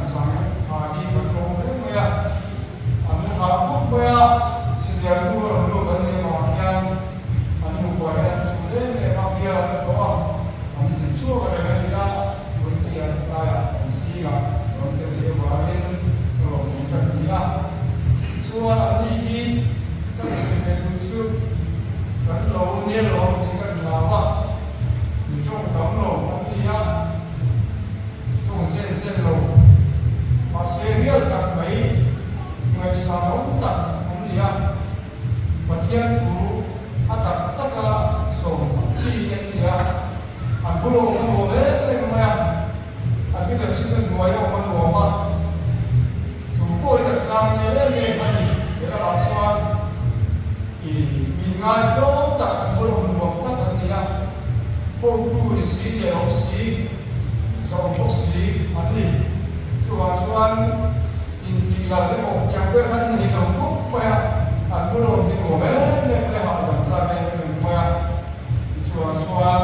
chang tha hi kan lawm hle mai a, an la hah khawp mai a, Senior nu a rawn lut an nih avang hian an nupa hian an thu em em a, bial an tlawh a, an zin chhuak reng a ni a, Puipuia tlaiah an zingah rawn tel leh avangin ka lawm awm ka ti a. Chuan anni hi kan sawi ve duh chu kan lo nel lo ang tih kan hlau a, mi tawng tam lo an ni a, tawng zen zen lo, mahse rial tak mai ngaihsan awm tak an ni a, Pathian thu a tak taka sawm chi an ni a, an bul awm a nuam em em mai a, an leadership na hnuai a awm a nuam a, tu pawh hi kan tlang nel em em a ni. He lamah chuan i mi ngaitlawm tak an bul awm nuam tak an ni a, hotu ni si leh awm si, zawm bawk si an ni. Chuvang chuan intih lal emaw tiang vel khan an nei lo khawp mai a, an bul awm hi nuam em em mai a, hahdam thlak em em mai a. Tichuan chuan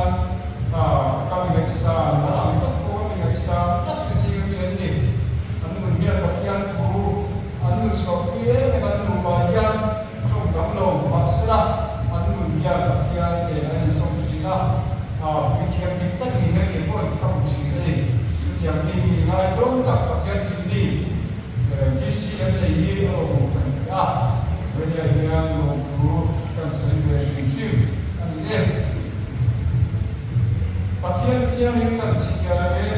ka mi ngaihsan a ang tak pawh ka mi ngaihsan tak te zing ami an ni. An nun hian Pathian thu an nun chhuahpui em em an nupa hian tawng tam lo mahsela an nun hian Pathian nen an inzawm thin a, puithiam dik tak ni hian kei pawh ka hmu thin a ni. Chutiang mi mi ngaitlawm tak Pathian thin mi BCM nei hi a lo hmuh kan ti a, Vainia hian lawmthu kan sawi ve hrim hrim a ni e. Pathian thiangin kan chhiar e,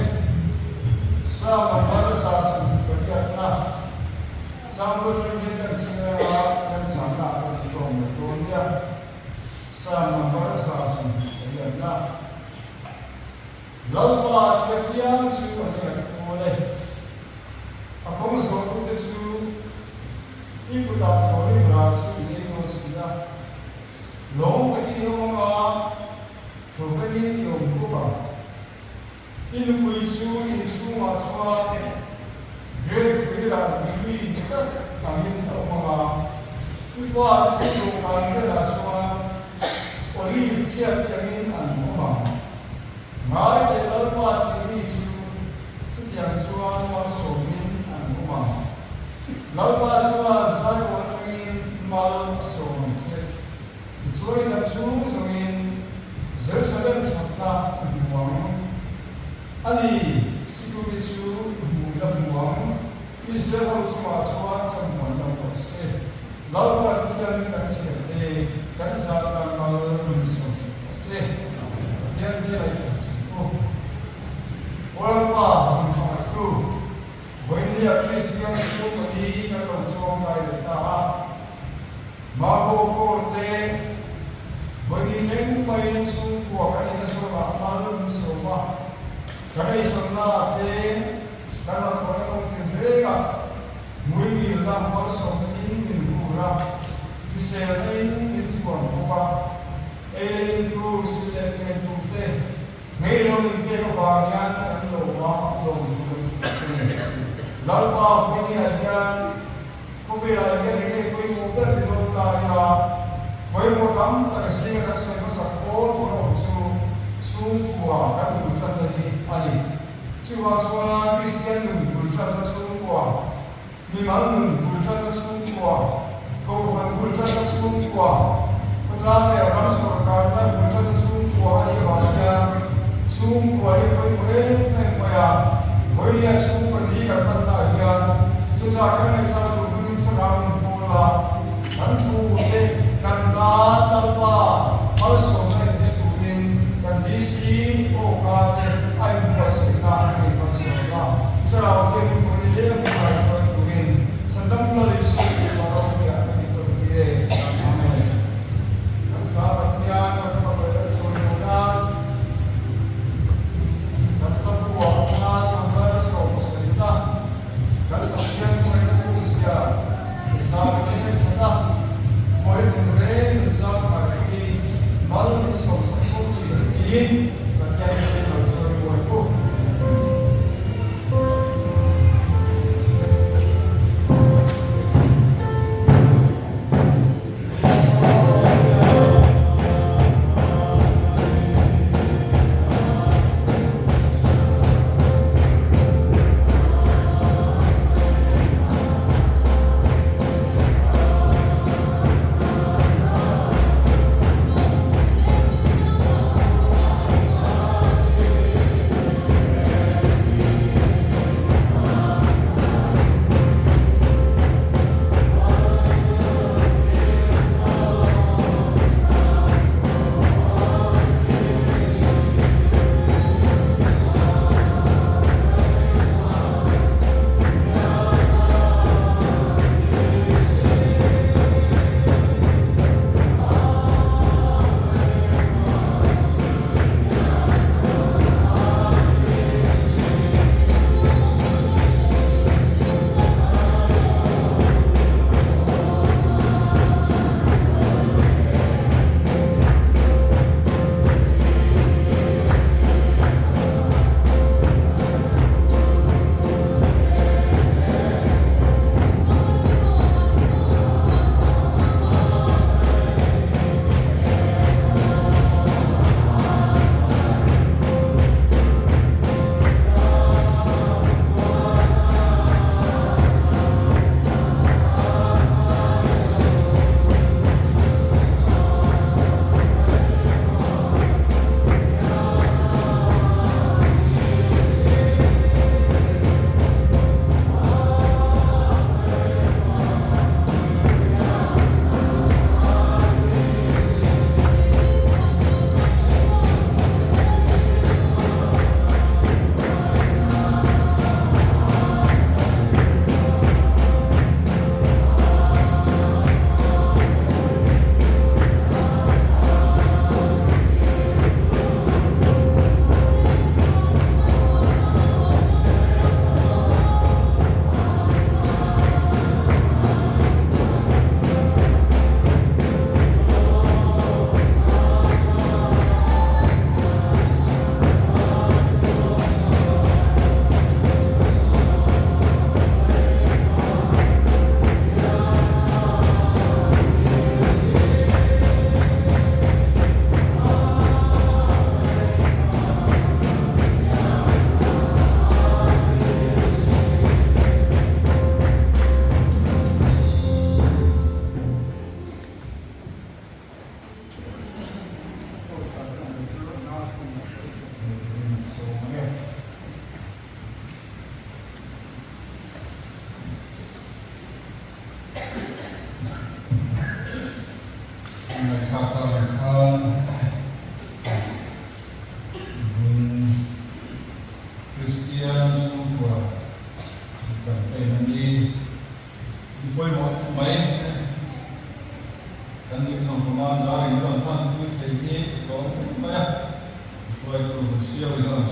Psalm number 128 chang atang hian kan chhiar a, kan changna ah kan intawm mai dawn nia. Psalm number 128. Lalpa thiam piang chu a hnenah ka kawl e. A kawng zawhtute chu i kutah thawhrim ral chu i nei dawn si a. Lawm takin i awm ang a, thawvengin i awm bawk ang. I nupui chu inchhungah chuan grape tuirah nui tak angin a awm ang a, i fate chu dawhkan velah chuan olive thiat angin an awm ang. Ngai leh Lalpa tihmi chu chutiang chuan malsawmin an awm ang. Lalpa chuan Zion atangin mal a sawm ang che. Tichuan i dam chhung zawngin Jerusalem thatna i hmu ang. A ni, i tute chu i hmu i la hmu ang. Israel ho chungah chuan ka hmuan lo rawh se. Lalpa Pathianin kan chhiarte kan zah tan mal min sawm sak rawh se. Pathian hmel a i that thin u. Aw Lalpa, min hmangaihtu. Vawinia Kristian chhungkaw hi kan lo chuangkai leh ta a. Marco Kaur te vawiin thleng maiin chhungkua kan ina zawrah mal min sawm a. Kan eisawnna ah te kan hnathawhna kawng tin reng a, hmuingilna malsawmna in min vur a, hriselna in min thuam bawk a, ei leh in tur, sil leh fen tur te Ngei lo in pek avang hian kan lo va lawm tur a ni thin a ni. Lalpa Vawinia hian khawvelah hian eng nge pawimawh ber ni dawn ta ila, pawimawh tam tak a zinga kan sawi hmasak pawl tur a awm chu chhungkua kan bul tanna hi a ni. Chuvang chuan Kristian nun bul tanna chhungkua, mimal nun bul tanna chhungkua, kohhran bul tanna chhungkua, khawtlang leh ram sawrkarna bul tanna chhungkua a nih avang hian chhungkua hi pawimawh em em mai a, vawinia chhungkua ni kan hmannaah hian thuchah kan ngaihthlak tur hmangin thlarau min pawl a, kan thu te kan tan Lalpa malsawmna inhne turin kan DC awka te a inbuatsaihna a nei hmanchhuahna thlarau thianghlim vawi leng hmai hruai turin chhandam la lei sual tih pa ropuiah kan intawntir e. Amen. Kan sa Pathian kan fak leh kan chawi nan kan hla buah nan a malsawm sawi na kan Pathian hmangaihna pawhzia zan leng khat a, hawi hmun reng kan zang kai pawhin mal.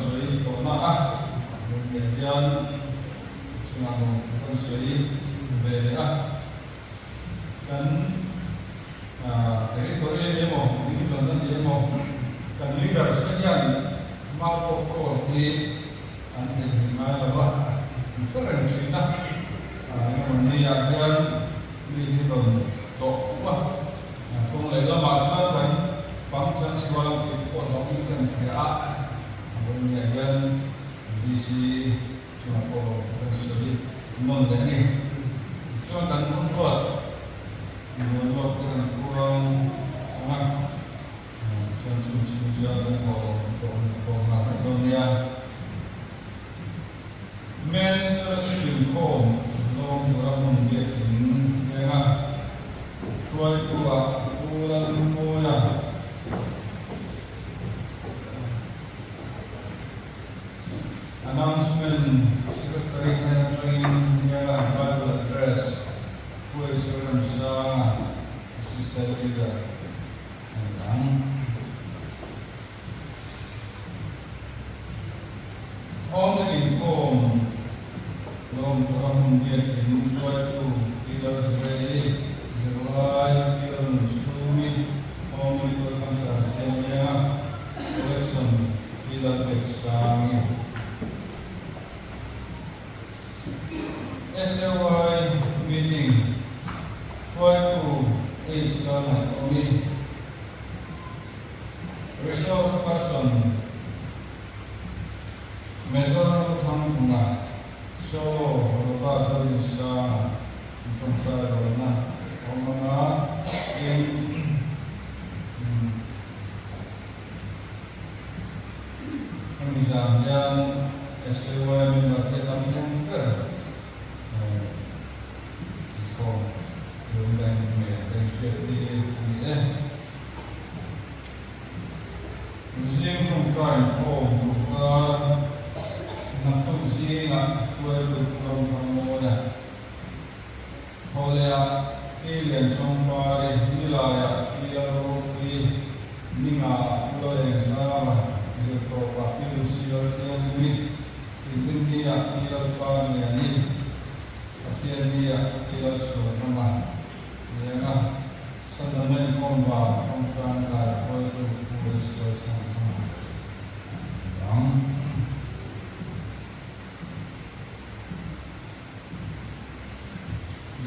sawi tawh na a, lunglen hian chungah lawmthu kan sawi ve leh a. Kan territory a ni emaw, division a ni emaw, kan leaders te hian mau pawh kawl hi an theihnghilh ngai lo va, an hre reng thin a. Engemaw ni-ah hian mi hi rawn tlawh fuh a, kawng lehlamah chuan kan pangchan sual ang tih pawh hlauhin kan hria a, a vawiin-ah hian VC Chungah pawh lo kan sawi nawn leh a ni. Tichuan kan hun ruat nuam lawk te kan puang ang a, tichuan chung chhung chuan kan thawh tawh thawh nghal vek dawn nia. Men's Fellowship inkhawm lawm tura hmun biakin leng a, hruaitu ah Pu Lalmawia, Announcement, Secretary hnen atangin Hniala Bible Address, Pu Eisuaram Sanga, Assistant Leader a ni ang. Home inkhawm lawm tura hmun biakin hruaitu Pi Lalzirei, Zirlai Pi Lalnunchhungi, Home Legal Counsel Thianglianga, Collection hi Lalpek Sangi. SAY meeting hruaitu H Lalngaihawmi, Resource person Major Thangthunga, Solo Robert Zolinsanga inṭawngṭai rawlna awm anga tin Hemi zan hian SAY member te tam thleng ber inkhawm lungdeng hmel te hriat hi a ni e. Zing tawngtai inkhawm duhkar naktuk zingah hruaitu Pu Ramthangmawia Thawlehah Pi Lianchawngpari, Nilaiah Pi Lalropui, Ningah Pu Lalengzara, Zirtawpah Pi Lucy Lalthianglimi, Inrinniah Pi Laltluangliani, Pathianniah Pi Lalchhuanrama, Liana, Chhandamna Inkhawm Van, Tawngtan Kai Hruaitu Pu Lalsialchhangthanga a ni ang.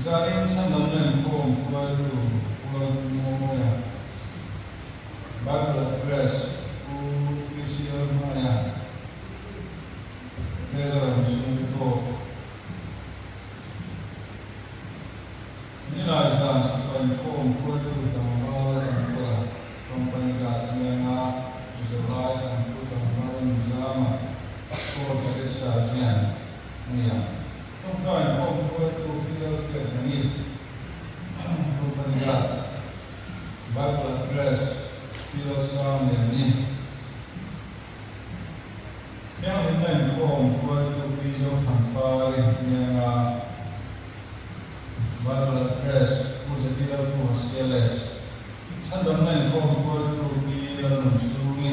Zanin chhandam lenkhawm hruaitu Pu Lalhmawia, Bible Address Pu PC Lalhmawia, Treasurer chhungte tawk, Nilai zan sipai inkhawm hruaitu tlangval kan kawla Company Guard Hmenga Zirlai changtu tlangval Nizama Paul Teresa Zian a ni ang. Tawngtai inkhawm hruaitu Peter Hriatnani, Company Guard, Bible Address, Peter Sangliani, Thianghlimna inkhawm hruaitu Pi Zothangpari Hnianga, Bible Address, Pu Zeti Lalphuha CLS, Chhandamna inkhawm hruaitu Pi Lalnunchhungi,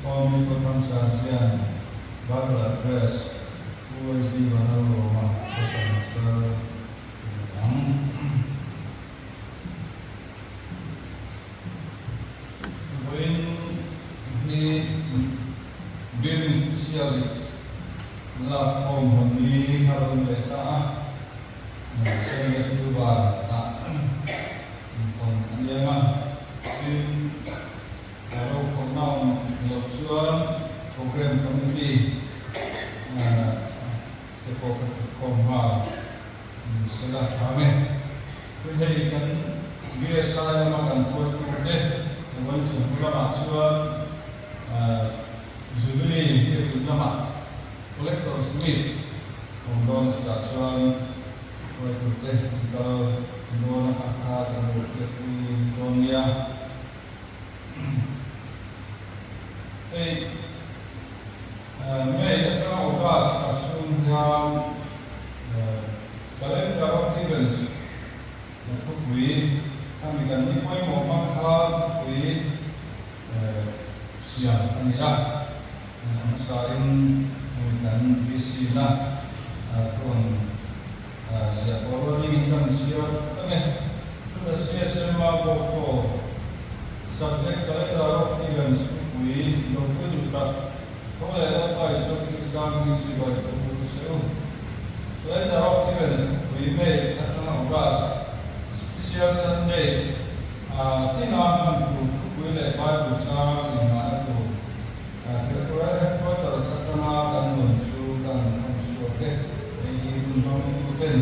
Awmi Kawthamsar hian Bible Address, Pu HD Vanlalawma Kawtha Master a ni ang. Vawiin hi Building Special lak khawm hawn ni a rawn leh ta a, Sunday School bar ah inkhawm a ni ang a, tin rokhawmna awm loh chuan Programme Committee te pawh ka thutkhawm nghal. Sela tha nge. Tun hei kan BSI lama kan hruaitute vawi chhung lamah chuan Jubilee biakin lamah Collectors Meet awm dawn chutah chuan hruaitute an kal dawn a kha kan lo hriatpui dawn nia. Hei May atanga August thla chhung hian Calendar of Events thupui khami kan ni pawimawh hmang kha thupui siam a ni a. Hmasain kan VC na thu rawn ziah tawh rualin in kan chhiar ang e. Chuta CSM a pawh pawh Subject Calendar of Events thupui lo pui duh tak tho leh Lalpa Isua Krista hmingin chibai ka buk a che u. Calendar of Events thupui May atanga August Special Sunday a tina hman tur thupui leh Bible chang inngahna tur Territorial Headquarters atanga kan rawn chu kan han chhuak e. Hei hi hun hmangtuten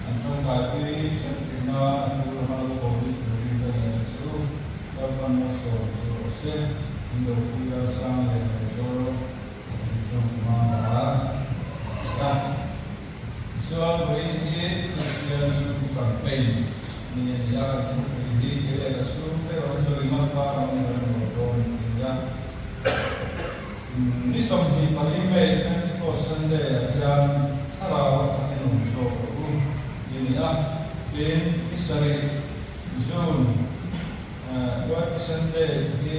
an tangkaipui then theih nan a tul anga lo bawhzui turin ka ngen a che u. Lalpan malsawm chu rawh se, Indopui Lalsang leh Aizawl Division Commander a ni a. Tichuan, vawiin hi Kristian chhungkaw campaign ni a ni a, kan thupui hi kei leh ka chhungte erawh hi chu ringawt pa kan ni reng lo dawn a ni a. Ni 24 May, Pentecost Sunday ah hian thlarau a khatin awm zawk rawh u ti a ni a. Tin, ni sarih, June, White Sunday hi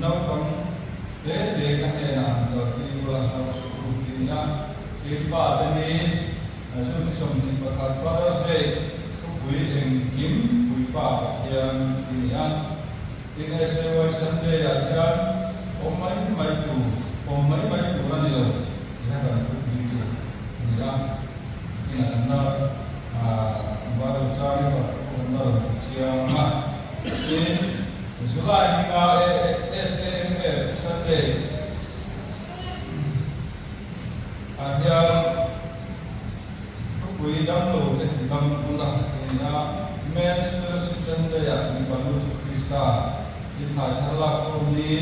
naupang te te ka hnenah an kalpui ula hlau suh u ti a ni a. Tin, pa te ni, June 21, Father's Day, thupui engkim Puipa Pathian ti a ni a. Tin, SAY Sunday ah hian awm mai mai tur, awm mai mai tur a ni lo tih kha kan thupui tur a ni a. Tin, a kan la Bible chang hi pakhat pawh kan la rawn ti chiang a. Tin, July hminga SAMF Sunday ah hian thupui damlo te dam bula ti a ni a. Men's Fellowship Sunday ah mipa lu chu Krista thlai thar lak khawm ni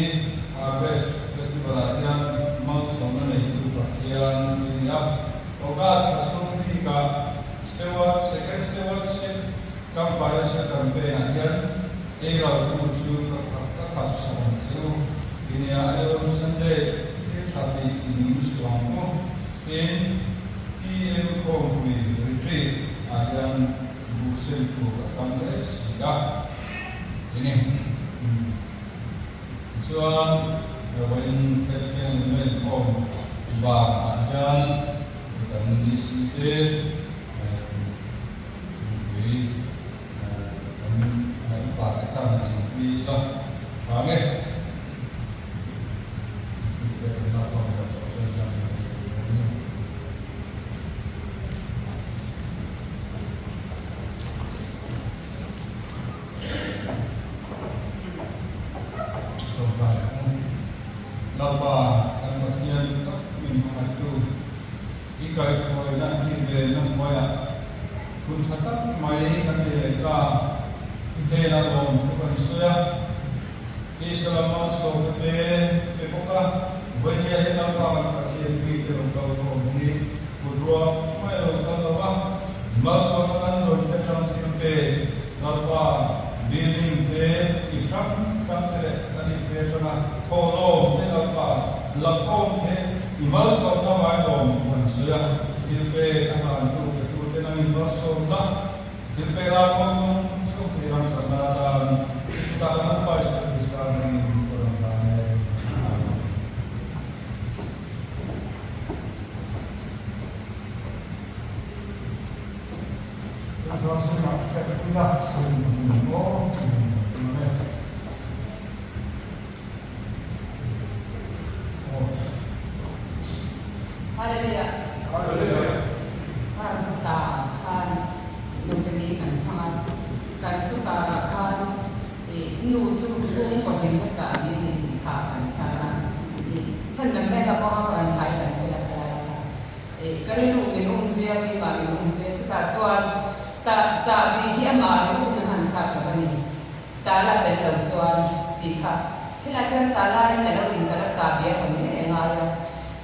Harvest Festival ah hian malsawmna neitu Pathian ti a ni a. August thla chhung bikah Steward Second Stewardship Campfire Share Campaign ah hian ei raltu chu ka ka khap sawm che u ti nia Aizawl Sunday thil tha tih i ning suh ang u. Tin, PM Khawmpui Retreat ah hian buh sem tur a tam hle si a. Enge? Tichuan, vawiin Khelkhiang in la inkhawm vang ah hian kan DC te mipui kan upa te khan han inpui ila tha nge? Thute kan lak vang tak pawh chuan hian kan hre thei dawn a ni. Tawngtai ang. Lalpa, kan Pathian tak min hmangaihtu, i kaihhruaina i venna hnuaiah hun tha tak mai kan nei leh ta. I hnenah lawm thu kan sawi a, Israel malsawmna te pe bawk a, vawinia hi Lalpa kan Pathian mite rawn kal khawm hi kut ruak mai a lo kal lo a, malsawmna kan dawn te tang thil pe Lalpa building te i hrang hrang te leh kan in pe atanga thawhlawm te Lalpa lakhawm te i malsawmna ngai lawm thu kan sawi a, thil pe a hlantu pe tu te nangin malsawmna Thil pe la kawng zawng zawng thei ram chakna atan chutah kan Lalpa Isua Krista hmangin ka rawn hlan e. Amen. Tunah zingah ka pui a, sawi hmun aw tih ang e. Aw. Hallelujah. Hallelujah. Kar hmasa khan nuteni kan hmang a, kan thu karah khan ih nu chu chhungkaw hlimna chah ni ni tih kha kan tar a, ih chhan lam mek a pawh a kan thai kan tel a khalai kha ih ka rilru min um zui a keimah min um zui a chutah chuan tah chahbi hi amah rilru na han tlak lo a ni. Tala tel lo chuan tih kha thil ah hian tala in a lo in kal a chahbi a hawn ngei a ngai a,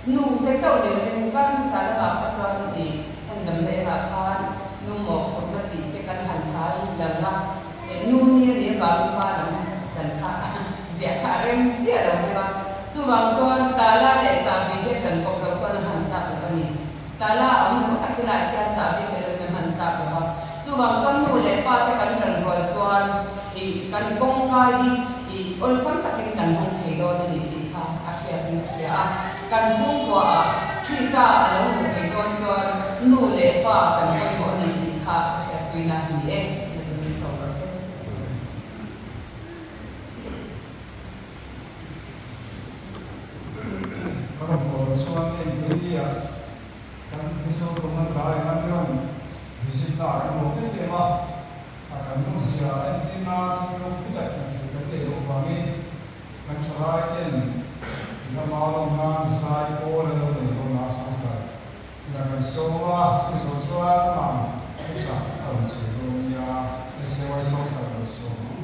nu te chauh ni lovin kar hmasa lamah kha chuan ih chhandam na engah khan nu mawhphurhna tih te kan han thai lang a, nu ni a nih avangin pa lam chan kha ziah kha a rem chiah lo deuh a, chuvang chuan tala leh chahbi hi a ṭan kawp lo chuan a han tlak lo a ni. Tala a awm lo tak hilai khian chahbi tel in a hman tlak lo a, chuvang chuan nu leh pa te kan ṭan rual chuan ih kan kawngka hi ih awlsam takin kan hawng thei dawn a ni tih kha a hriat in ka hria a. Kan chhungkuaah Krista a lo luh theih dawn chuan nu leh pa kan pawimawh a ni tih kha ka hriatpuina a ni e, Mizawmin sawm rawh se. Ka rawn kawr chuan hei India kan Mizo Common Guy anga mi rawn visit na ah kan lawm em em a, a kan nawmzia entir nan thil ropui tak tih theih kan neih loh vangin kan thalai ten lama lawm nan zai pawl an lo nei dawn a, sponsor ina kan sawm a, chumi zawh chuan amah thuchah a rawn sawi dawn nia, SAY sponsor a rawn sawm ang.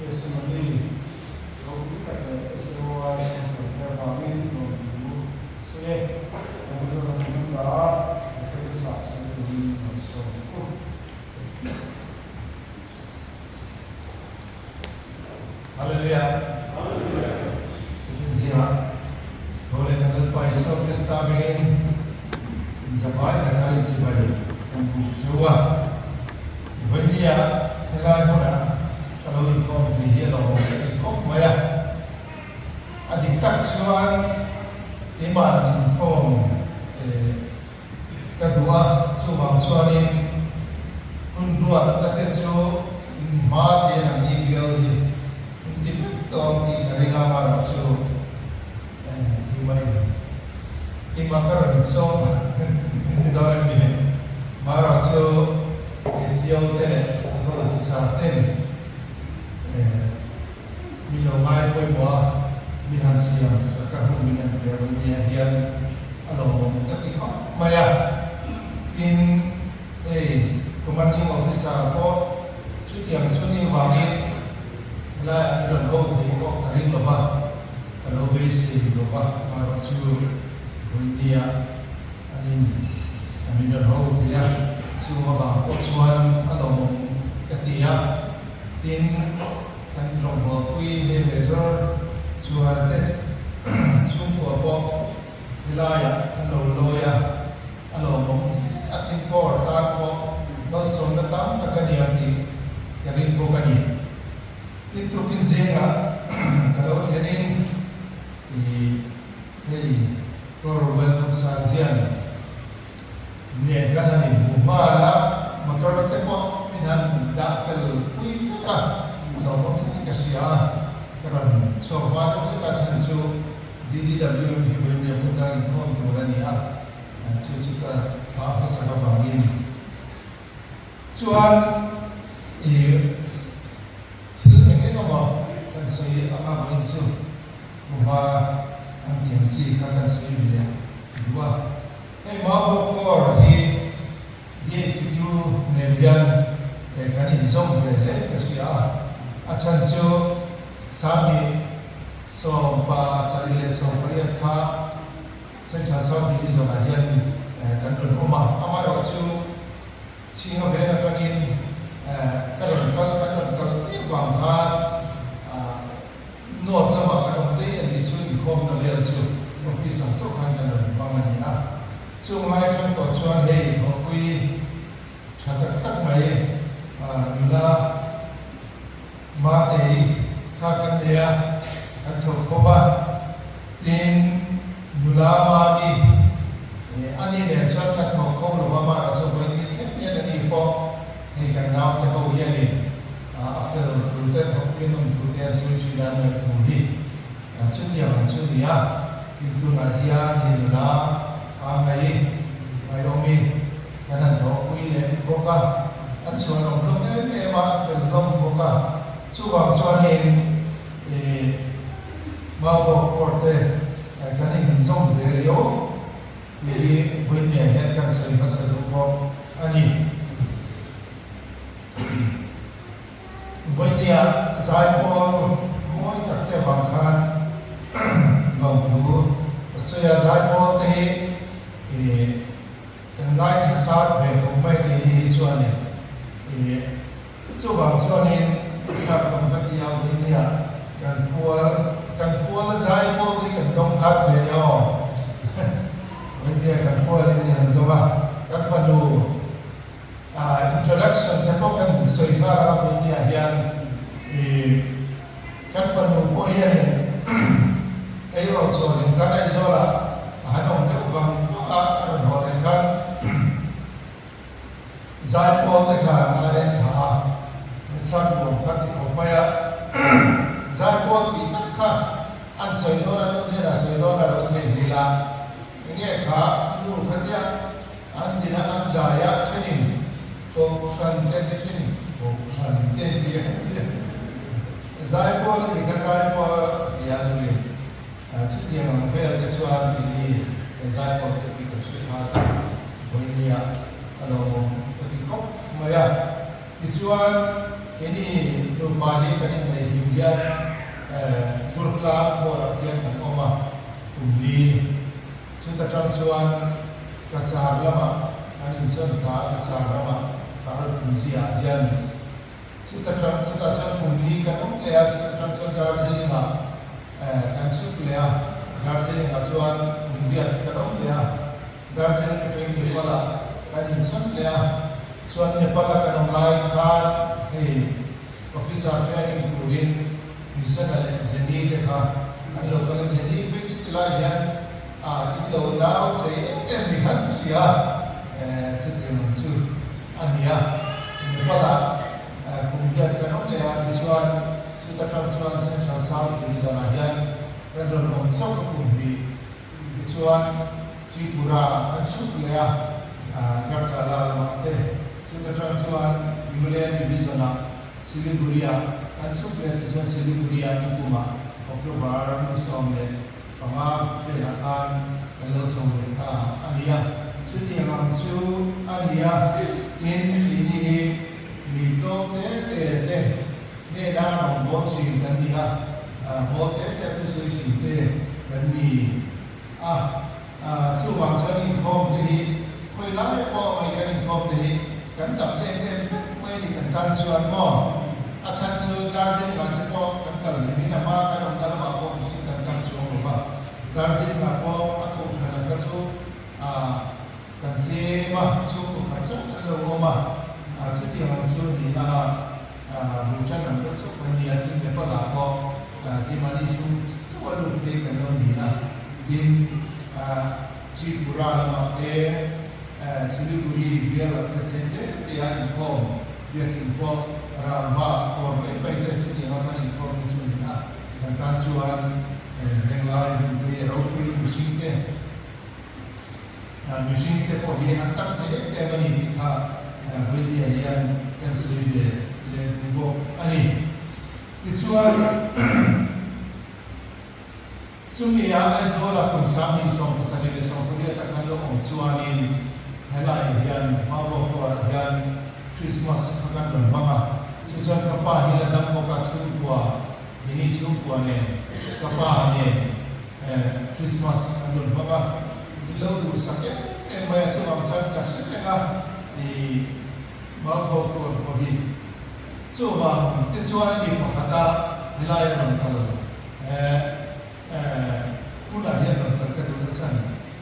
Testimony ropui tak leh SAOI sponsor te avangin lawmthu a sawi e. Kan Mizoram member a Reference ah sawi turin kan sawm u. Hallelujah. Tukin zingah tho leh kan Lalpa Isua Krista hmingin inzavai tak a inchibai kan buk chu a. Vawinia helai hmunah ka lo inkhawm thei hi a lo awm ka ti khawp mai a. A dik tak chuan keimah inkhawm Ka duh a, chuvang chuanin hun ruatna te chu in hma te an ni bial hi in ti vek tawng tih ka ring a, amaherawh chu keimah in keimah ka rawn sawm in ti dawn em ni? Amaherawh chu ACO te leh Local Officer ten Mi lo ngai pawimawh a, min han siam sak a hun min han pe reng nia hian a lawmawm ka ti khawp mai a. Tin, hei Commanding Officer pawh chutiang chu ni vangin helaiah min rawn ho thei pawh ka ring lo va, ka lo beisei lo va, amaherawh chu vawinia an in min rawn ho thei a, chung avang pawh chuan a lawmawm ka ti a. Tin, kan rawngbawlpui he Major chuan te chhungkua pawh helaiah an lo lawi a, a lawmawm hle a, tin Corps tan pawh malsawmna tam tak a nia tih ka ring bawk a ni. Tin, tukin zingah ka lo thlenin i hei Corps Welcome Sanzian Nen kan han inhmu nghal a, motor te pawh min han dah fel pui vek a, a lo awm in ka hria a, ka rawn chhuak hma deuh hlek a, chhan chu DDWM hi vawiin hmun dang inkhawm tur a ni a, chu chu ka thla hmasak avangin chuan i thil eng eng emaw kan sawi anga vawiin chu Thuhma an tih ang chi kha kan sawi ve duh a. Hei Maubawk Corps hi DHQ nen hian kan inzawm ve hle ka hria a. A chhan chu 2018 kha Central South Division ah hian kan rawn awm a. Amaherawhchu Chhinga veng atangin ka rawn kal kan rawn kal mek vang khan North lamah kan awm daih a nih chu inkhawmna vel chu office ang chauh khan kan rawn hmang a ni a. Chung lai atang tawh chuan hei thawhpui tha tak tak mai nula Matei kha kan nei a, kan thawk khawp a. Tin, nula Mami a ni nen chuan kan thawk kho lo va, mahna chu vawi ni thleng hian a ni pawh hei kan naute ho hianin A fel thu te thawk in awm thu te an sawi thin a, an ngaih thu hi chutiang ang chu ni a, tin tunah hian i nula a ngaih ngaihawm i kan han thawhpui leh bawk a, an chhuan awm hlawm em em a, an fel hlawm bawk a, chuvang chuanin i Maubawk court te kan inzawm ve riau tih hi vawiin hian kan sawi hmasa duh bawk a ni. Vawinia zaipawl mawi tak te avang khan lawmthu a sawi a, zaipawl te hi kan ngaithla khat ve khawp mai keini hi chuanin chuvang chuanin thlak awm ka ti a, vawinia kan pual kan puala zaipawl te hi kan dawng khat ve nia aw, vawinia kan pualin an dawng a, kan fanu. Introduction te pawh kan sawi nghal ang a media hian ih kan fanu pawh hianin eirawh chhuahin khan Aizawlah a han awm deuh vang vang a, a rawn haw leh khan Zaipawl te khan a en thla a, mitthla nuam kha ti khawp mai a, Zaipawl tih tak kha an sawi dawn a nu hnenah sawi dawn a lo theihnghilh a, enge kha nu kha tia An dina an zai a thenin Kohhran te te thenin Kohhran te ti a ti a. Zaipawl a ni kha zaipawl a ti a nuin chutiang ang vel te chuan keini kan zaipawl te pi kan hre khan vawinia a lo awm ka ti khawp mai a. Tichuan keini nupa hi kan inneih hlim. hian Durtlang Hall-ah hian kan awm a, kum li. Chuta tang chuan Cachar lamah kan insawn thla a, Cachar ramah Tarlpunji-ah hian chuta tang chutah chuan kum li kan awm leh a, chuta tang chuan Darjeeling-ah kan chhuk leh a, Darjeeling-ah chuan kum riat kan awm leh a, Darjeeling atangin Nepal-ah kan insawn leh a, chuan Nepal-a kan awm lai khan hei Officer training turin Misana leh Jenny te kha an lo kal a, Jenny phei chu tilai hian a in lo nau chei em em ni khan ka hria a, chutiang ang chu a ni a, Nepal-ah kum hian kan awm leh a, tichuan chuta tang chuan Central South Division-ah hian kan rawn awm chauh a kum hnih, tichuan Tripura kan chhuk leh a, Agartala lamah te, chuta tang chuan Himalayan Division-ah Siliguri-ah kan chhuk leh tichuan Siliguri-ah nikumah October ni 15 velah khan kan lo chho leh ta a ni a. Chutiang ang chu a ni a, tin keini hi mi tlawm te te te hnena rawngbâwl thin kan ni a, mawl te te thusawi thin te kan ni a. Chuvang chuan inkhawm te hi khawi lai pawh mai kan inkhawm te hi kan tam em em vek mai ni kan tan chuan maw? A chhan chu Darjeeling ah te pawh kan kal hlim in a hma kan awmna lamah pawh mihring kan tam chuang lo va, Darjeeling ah pawh a kohhran ah kha chu kan tlem a, chhungkaw khat chauh kan lo awm a, chutiang ang chu ni a, Bhutan ang deuh chauh kan ni a, tin Nepal ah pawh keimahni chhung chauh a lut phei kan lo ni a. Tin, Tripura lamah te, Siliguri bial te thleng te te a inkhawm, biakin pawh rangva kawr mai mai te chutianga kan inkhawm hi chu nin a, kan tan chuan heng lai hun te hi a ropui mihring te, mihring te pawh hi an tam thei em em a ni tih kha Vawinia hian kan sawi ve leh duh bawk a ni. Tichuan. Chumi ah Aizawla kum 2078 a kan lo awm chuanin helai hian Maubo Kawrah hian Christmas kha kan rawn hmang a, chu chuan ka pa hi la dam bawk a, chhungkua, mini chhungkua nen ka pa nen Christmas kan rawn hmang a, min lo duhsak em em mai a, chuvang chuan ka hre reng a i Maubo Kawr pawh hi. Chuvang te chuan a ni pakhat a helai a rawn kal. Hunah hian rawn kal ka duh na chhan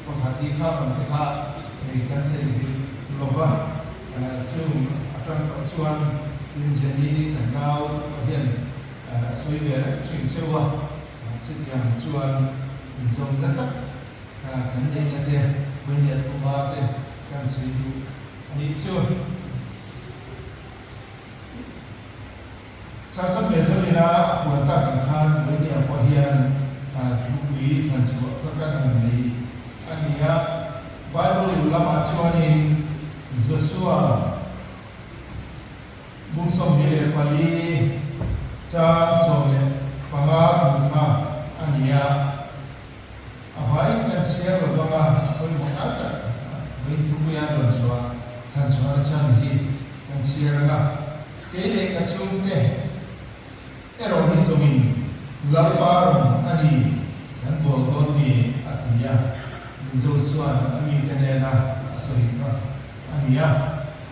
pakhat hi kha rawn te kha hei kan thei hrilh lo va, chung atang tawh chuan tin Jenny kan nau hian a sawi ve reng thin cheu a, chutiang chuan inzawmna tak kan neihna te, Vawinia thuma te kan sawi duh a nih chu. Sergeant Major ina a puan tak ang khan Vawinia pawh hian thupui thlan chhuah kha kan han nei a ni a. Bible lamah chuanin Joshua bung 24 chang 15 thu kha a ni a. A vaiin kan chhiar lo bang a, pawimawh tak tak vawiin thupuia rawn chhuah thlan chhuahna chhan hi kan chhiar ang a. Kei leh ka chhungte erawh hi zawngin Lalpa rawn a ni kan bawl dawn ni a ti a, Mizo chuan a mite nena a sawi kha a ni a.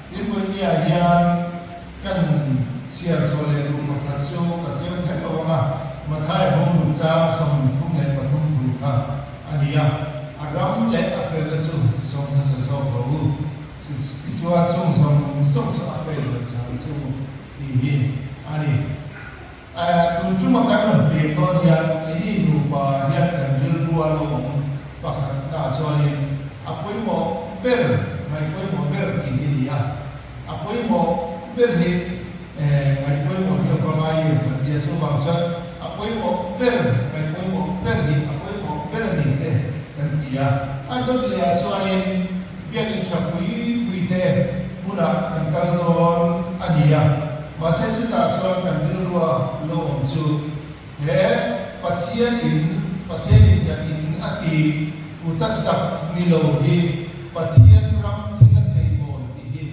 Tin vawinia hian kan chhiar chhuah leh duh pakhat chu ka keu kher lo ang a, Mathai bawngru chang 33 thu kha a ni a, a ram leh a felna chu sawm hmasa zawk rawh u, tichuan chung zawng zawng chu a pe lo chang chu tih hi a ni. Tun tuma kan rawn pek dawn hian keini nupa hian kan rilru a lo awm pakhat na chuanin a pawimawh ber, ngaih pawimawh ber tih hi ni a. A pawimawh ber hi ngaih pawimawh hi a va ngai em kan tia chuvang chuan a pawimawh ber, ngaih pawimawh ber hi a pawimawh ber a ni te kan ti a. A dawt leh ah chuanin biakin tha pui pui te hmunah kan kal dawn a ni a. Mahse chutah chuan kan rilrua lo awm chu he Pathian in Pathian in kan in a ti kuta sak ni lo hi Pathian ram thil a cheibawl tih hi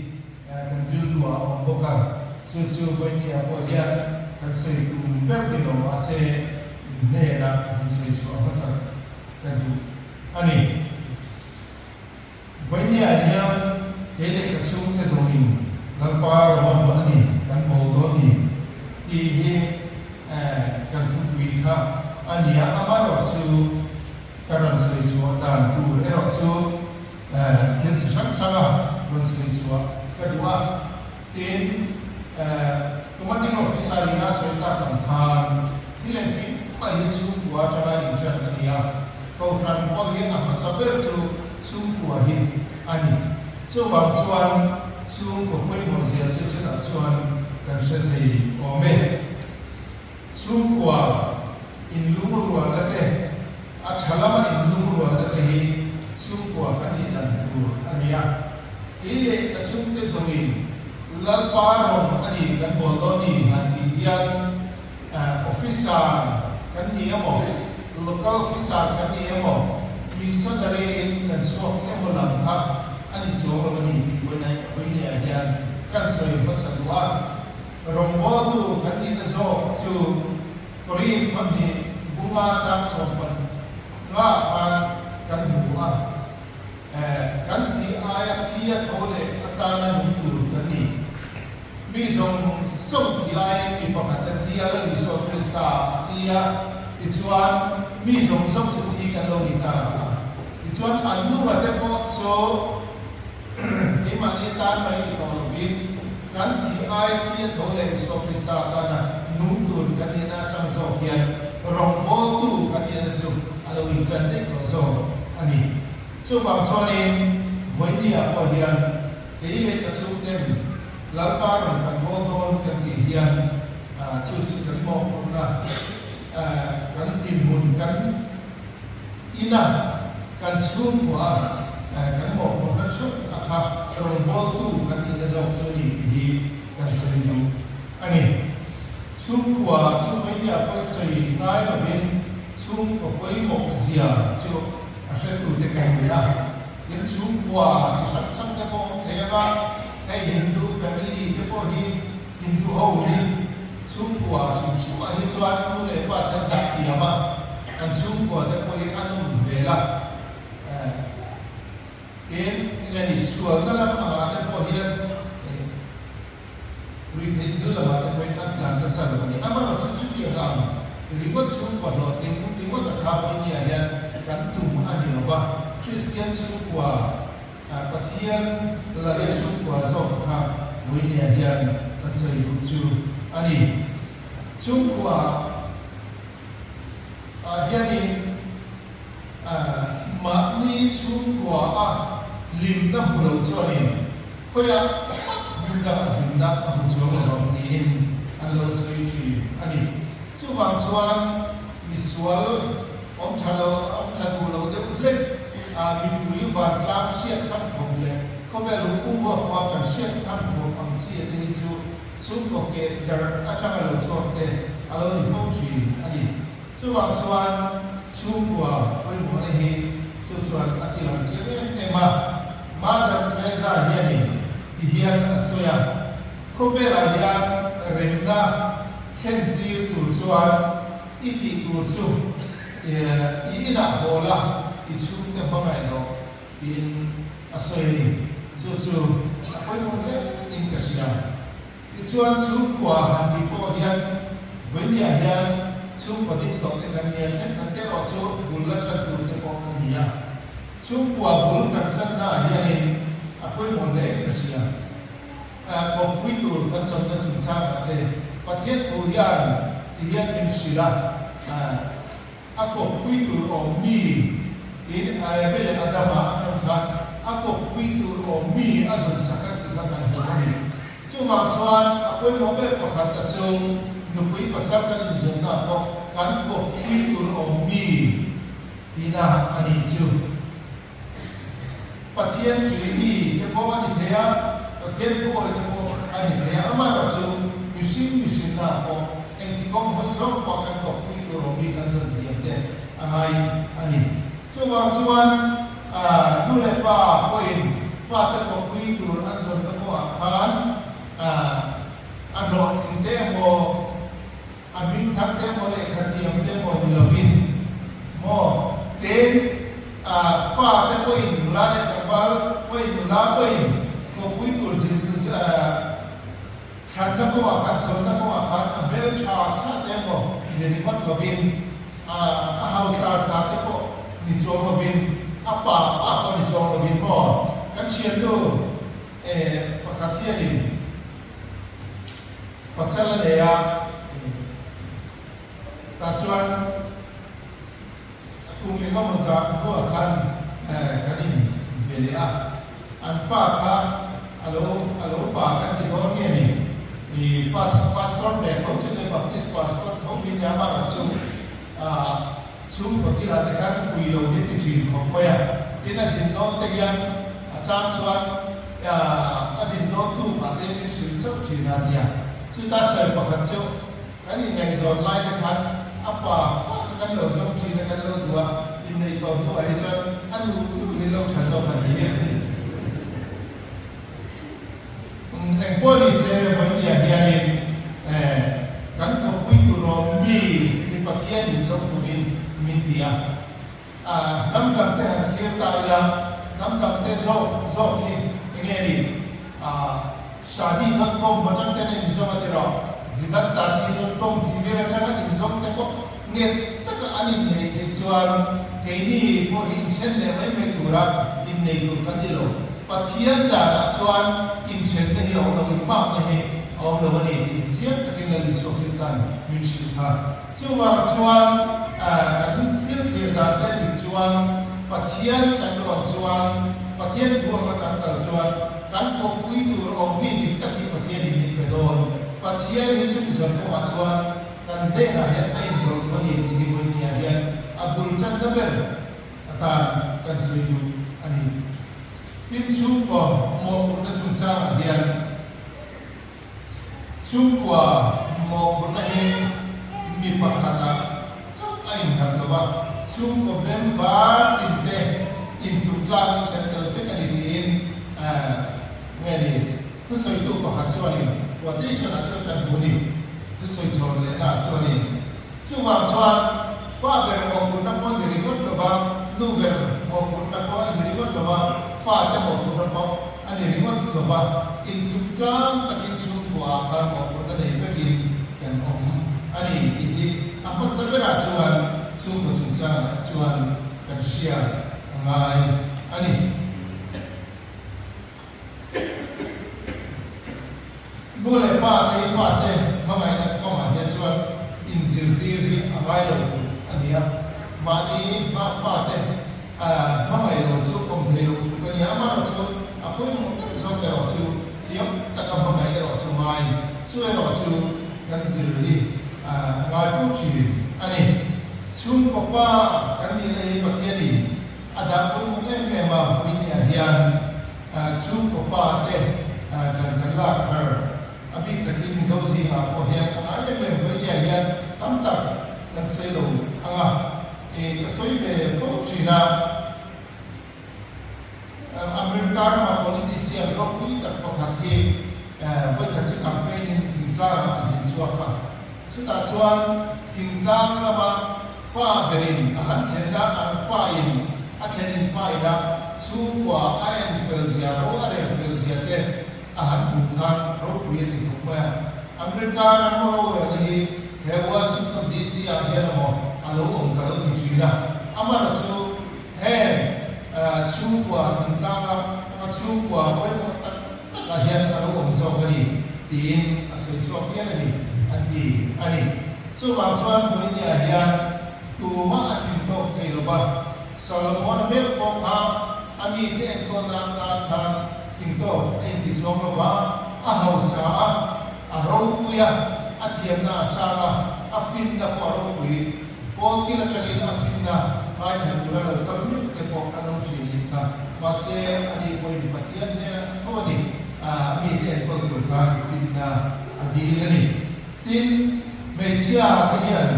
kan rilrua a awm bawk a, chu chu Vawinia pawh hian kan sawi tum ber. ber ni lo mahse hnena han sawi chhuah hmasak ka duh a ni. Vawinia hian kei leh ka chhungte zawngin Lalpa rawng a ni kan bawl dawn ni tih hi kan thupui kha a ni a, amaherawhchu ka rawn sawi chhuah dan tur erawh chu thil chi hrang hranga rawn sawi chhuah ka duh a. Tin, Commanding Officer in a sawi tak ang khan thil engkim mai hi chhungkua atanga inṭan a ni a, Kohhran pawh hi a hmasa ber chu chhungkua hi a ni. Chuvang chuan chhungkaw pawimawh zia chu chutah chuan kan hre thei awm e. Chhungkua inlungrualna te, a tha lama inlungrualna te hi chhungkua kan nih dan tur a ni a. Kei leh ka chhungte zawngin Lalpa rawng a ni kan bawl dawn ni han tih hian officer kan ni emaw, local officer kan ni emaw, missionary in kan chhuak emaw lam kha a ni chuang lo a ni tih vawinia hian kan sawi hmasa duh a. Rawngbawltu kan nihna zawk chu Korin thawhnih bunga chang sawmpan nga khan kan hmu a, kan thi aia thi a tho leh atana nung tur kan ni. Mi zawng zawng thi aiin mi pakhat a thi a, Lal Isua Krista a thi a, tichuan mi zawng zawng chu thi kan lo ni ta a. Tichuan an nunga te pawh chu Keimahni tan mai ni tawh lovin, kan thi ai thi a tho leh Isua Krista tana nung tur kan nihna atang zawk hian rawngbawltu kan nihna chu a lo intan daih tawh zawk a ni. Chuvang chuanin vawinia pawh hian kei leh ka chhungten Lalpa rawn kan bawl dawn kan tih hian chu chu kan mawhphurhna kan dinhmun kan Ina kan chhungkua kan mawhphurhna theuh a kha rawngbawltu kan nihna zawk chu a ni tih hi kan sawi duh a ni. Chhungkua chu vawinia pawi sawi ngai lovin chhungkaw pawimawh zia chu a hretute kan ni a. Tin chhungkua chi hrang hrang te pawh awm thei anga hei Hindu family te pawh hi Hindu ho hi chhungkua hrim hrim ah hi chuan nu leh pa te an zah thiam a, an chhungkua te pawh hi a nawm hmel a, tin nge ni sualna lam angah te pawh hian ruihtheih thil lamah te pawhin an tlan nasa lo a ni. Amaherawhchu chutiang ang ringawt chhungkua hlawhtling ringawt a kha pawh nia hian kan tum a ni lo va, Kristian chhungkua Pathian lal chhungkua zawk kha Vawinia hian kan sawi duh chu a ni. Chhungkua ah hianin mahni chhungkua a hlimna hmu lo chuanin khawiah hmun dang a hlimna a hmu chuang lo ang tiin an lo sawi thin a ni. Chuvang chuan misual Awm tha lo, awm tha duh lo deuh hlek a, mipui vantlang hriat tham khawp leh khawvel uk huap huap kan hriat tham khawp ang chi te hi chu chhungkaw keh darh atanga lo chhuak te a lo ni fo thin a ni. Chuvang chuan chhungkua pawimawhna hi chu chuan a ti lang chiang em em a, Mother Teresa hianin ti hian a sawi a, Khawvelah hian remna thlen tir tur chuan I tih tur chu i inah haw la, i chhungte hmangaih rawh tiin a sawi a ni. Chu chu a pawimawh hle in ka hria. Tichuan chhungkua han tih pawh hian vawinia hian chhungkua ding tawh te kan nia, thenkhat te erawh chu bul la tan tur te pawh kan ni a. Chhungkua bul kan tannaah hianin a pawimawh hle in ka hria. Kawppui tur kan sawnna chungchangah te Pathian thu hian ti hian min hrilh a, a kawppui tur awm mi tiin Eve leh Adama atang khan a kawppui tur awm mi a zawn sak a tih kha kan hmu a ni. Chuvang chuan a pawimawh ber pakhat a chu nupui pasal kan inzawnna pawh kan kawppui tur awm mi tihna a nih chu. Pathian tui mi te pawh a ni thei a, Pathian thuawi te pawh a ni thei a, amaherawhchu mihring mihrinna pawh engti kawng hawi zawng pawh kan kawppui tur awm hi kan zan thiam te a ngai a ni. Chuvang chuan nu leh pa pawhin fate kawppui tur an zawnna kawngah khan a hlawhtling te emaw, A hming than. thang te emaw lehkha thiam te emaw ni lovin maw ten fa te pawhin nula leh tlangval pawhin nula pawhin kawppui tur zir thlanna kawngah khan zawnna kawngah khan a hmeltha tha te emaw ni ringawt lovin a hausa sa te pawh ni chuang lovin a pa pa pawh ni chuang lovin maw kan thiannu pakhat hianin Pasal a nei a, tah chuan kum engemaw zah hnuah khan kan in be leh a, an pa kha a lo a lo pa kan ti dawn nge ni, i pas pastor ve tho chu le Baptist pastor tho min nia amarawh chu chhungkaw thilah te khan pui lo hi ti thin khawp mai a, tin a zin dawn te hian a chang chuan a zin dawn tu mah te min hrilh chauh thin a nia. Chuta sawi pakhat chu kan inngaihzawn lai te khan a pa pa kha kan lo zawng thin a, kan lo duh a, inneih tawh hnuah hi chuan a nu nu hi lo tha zawk a ni. Engpawh ni se vawinia hianin kan khawpui tur awm mi hi Pathian in zawng turin min ti a. Hnam dang te han thlir ta ila, hnam dang te zawk zawk hi enge ni? Shadi dot com atang ten a inzawm a ti rawh. Zivat Sathi dot com tih vel atanga inzawm te pawh nget taka an innei theih chuan keini pawh hi inthen leh mai mai tura innei tur kan ni lo. Pathian danah chuan inthenna hi a awm lo, inmakna hi a awm lo a ni tih hi chiang takin Lal Isua Krista'n min hrilh kha. Chuvang chuan kan thil thlir dan te dik chuan Pathian kan rawn chuan, Pathian thu anga kan kal chuan kan kawppui tur awm mi dik tak hi Pathianin min pe dawn. Pathianin chumi zawn kawngah chuan kan hnenah hian a inrawlh duh a ni tih hi vawinia hian a bul tanna ber atan kan sawi duh a ni. Tin, chhungkaw mawhphurhna chungchangah hian chhungkua mawhphurhna hi mi pakhatah chauh a innghat lo va, chhungkaw member tinte intum tlangin kan tel vek a ni tiin nge ni thusawitu pakhat chuanin quotation-ah chuan kan hmu ni, thusawi chhawn lehnaah chuanin. Chuvang chuan pa ber mawhphurhna pawh a ni ringawt lo va, nu ber mawhphurhna pawh a ni ringawt lo va, fate mawhphurhna pawh a ni ringawt lo va, intluk tlang takin chhungkuaah khan mawhphurhna nei vekin kan awm a ni tih hi a hmasa berah chuan chhungkaw chungchangah chuan kan hria a ngai a ni. Nu leh pa te hi fate hmangaihna kawngah hian chuan inzirtir hi a ngai lo a ni a, mahni hma fate hmangaih lo chu awm thei lo tluk a ni a, amaherawhchu a pawimawh tak zawk erawh chu thiam taka hmangaih erawh chu ngai, chu erawh chu kan zir hi a ngai fo thin a ni. Chhungkaw pa kan nihna hi Pathianin A dah pawimawh em em a, Vawinia hian chhungkaw pa te dan kan lak har a bik takin Mizo zingah pawh hian a ngai em em. Vawinia hian tam tak kan sawi lo ang a, ka sawi ve fo thin a, America rama politician ropui tak pakhat hi vawikhat chu campaign in thingtlang ah a zin chhuak a, chutah chuan thingtlang lama Pa berin a han thlen a, an pa in a thlen in pa ina chhungkua a en fel zia ro a rel fel zia te a han hmuh khan ropui a ti khawp mai a. America ram rorelna hi he Washington DC ah hian emaw a lo awm ka lo ti thin a, amara chu heng chhungkua thingtlanga anga chhungkua pawimawh tak takah hian a lo awm zawk a ni tiin a sawi chhuak hial a ni an ti a ni. Chuvang chuan Vawinia hian tumah a thin tawk thei lo va, Solomon-a meuh pawh kha a mite enkawl nan tan khan thin tawk a inti chuang lo va, a hausa a, a ropui a, a thiamna a sang a, a finna pawh a ropui. Pawl kil atangin a finna ngaithla tura lo kal meuh te pawh an awm thin in kha. Mahse, ani pawhin Pathian hnenah tho a ni, a mite enkawl tur khan finna a dil a ni. Tin, hmeichhia te hian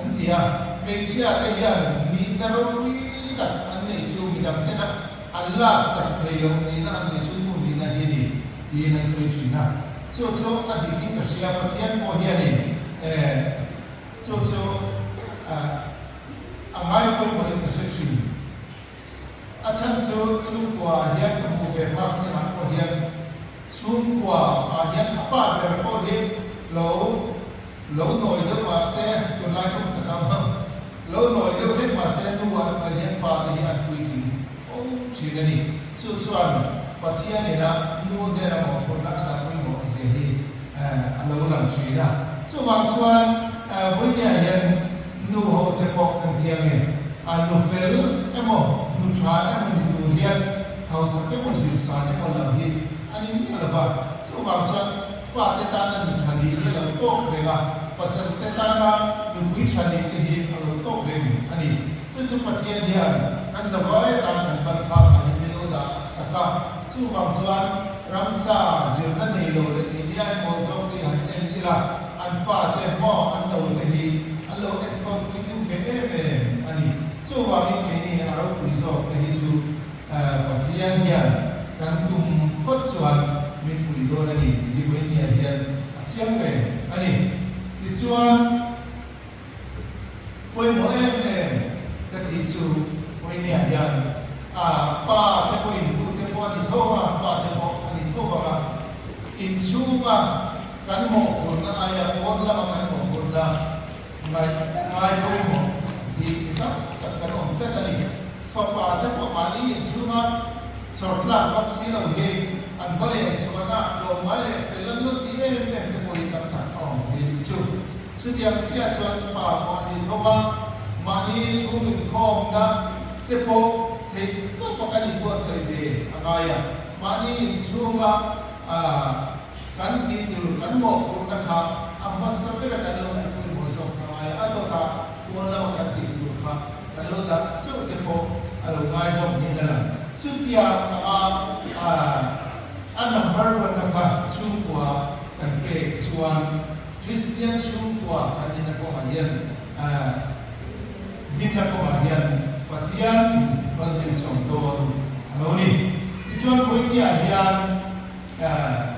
an ti a, hmeichhia te hian nihna ropui tak an neih chu midang tena an laksak thei loh nihna an neih chu nu nihna hi a ni tiin an sawi thin a. Chu chu a dik in ka hria, Pathian pawh hianin eh. chhan chu chhungkua ah hian ka hmuh ve phak chinah pawh hian chhungkua ah hian a pa ber pawh hi lo lo nawi deuh mah se tunlai ṭawng tak ang hauh lo nawi deuh hlek mah se nu an fel hian fate hi an puitling fo ṭhin a ni. Chu chuan Pathian ina nu hnena mawhphurhna a dah pawimawh zia hi a lo lang ṭhin a. Chuvang chuan vawinia hian nu ho te pawh kan thiam e, a nu fel emaw nu ṭha emaw ni tur hian hausak emaw zirsan emaw lam hi a ni miah lo va. Chuvang chuan fate tana nu ṭha nih hi a lo tawk reng a, pasal te tana nupui ṭha nih te hi a lo tawk reng a ni. Chu chu Pathian hian kan zavai atan kan ban phak ah hian min lo dah sak a, chuvang chuan ramsa zirna nei lo leh keini ai mawl zawk te hi han en ila, an fate maw an lo te hi an lo enkawl puitling ve em em a ni. Chuvangin keini a ropui zawk te hi chu Pathian hian kan tum phawt chuan min pui dawn a ni tih hi vawinia hian a chiang reng a ni. Tichuan. Pawimawh em em ka tih chu Pawiniah hian a pa te pawhin u te pawh a ni tho a, fa te pawh a ni tho vang a, inchhunga kan mawhphurhna aia pawn lama kan mawhphurhna ngaih ngai pawimawh hi mi tam tak kan awm tlat a ni. Fapa te pawh mahni inchhunga chawrtlak vak si lo hi an va len chuan a tlawmngai leh fel an lo ti em em te pawh hi tam tak a awm thei tih chu. Chutiang chiah chuan pa pawh a ni tho va, mahni chhung inkhawmna te pawh theih tawp a kan inbuatsaih ve a ngai a. Mahni inchhunga kan tih tur kan mawhphurhna kha a hmasa bera kan lo ngaihpawimawh zawk a ngai a, a dawtah pawn lama kan tih tur kha kan lo dah chauh te pawh a lo ngai zawk niin a lang. Chutiang anga a number one-na kha chhungkua kan pek chuan Kristian chhungkua kan nihna kawngah hian dinna kawngah hian Pathian mal min sawm dawn a lo ni. Tichuan Vawinia hian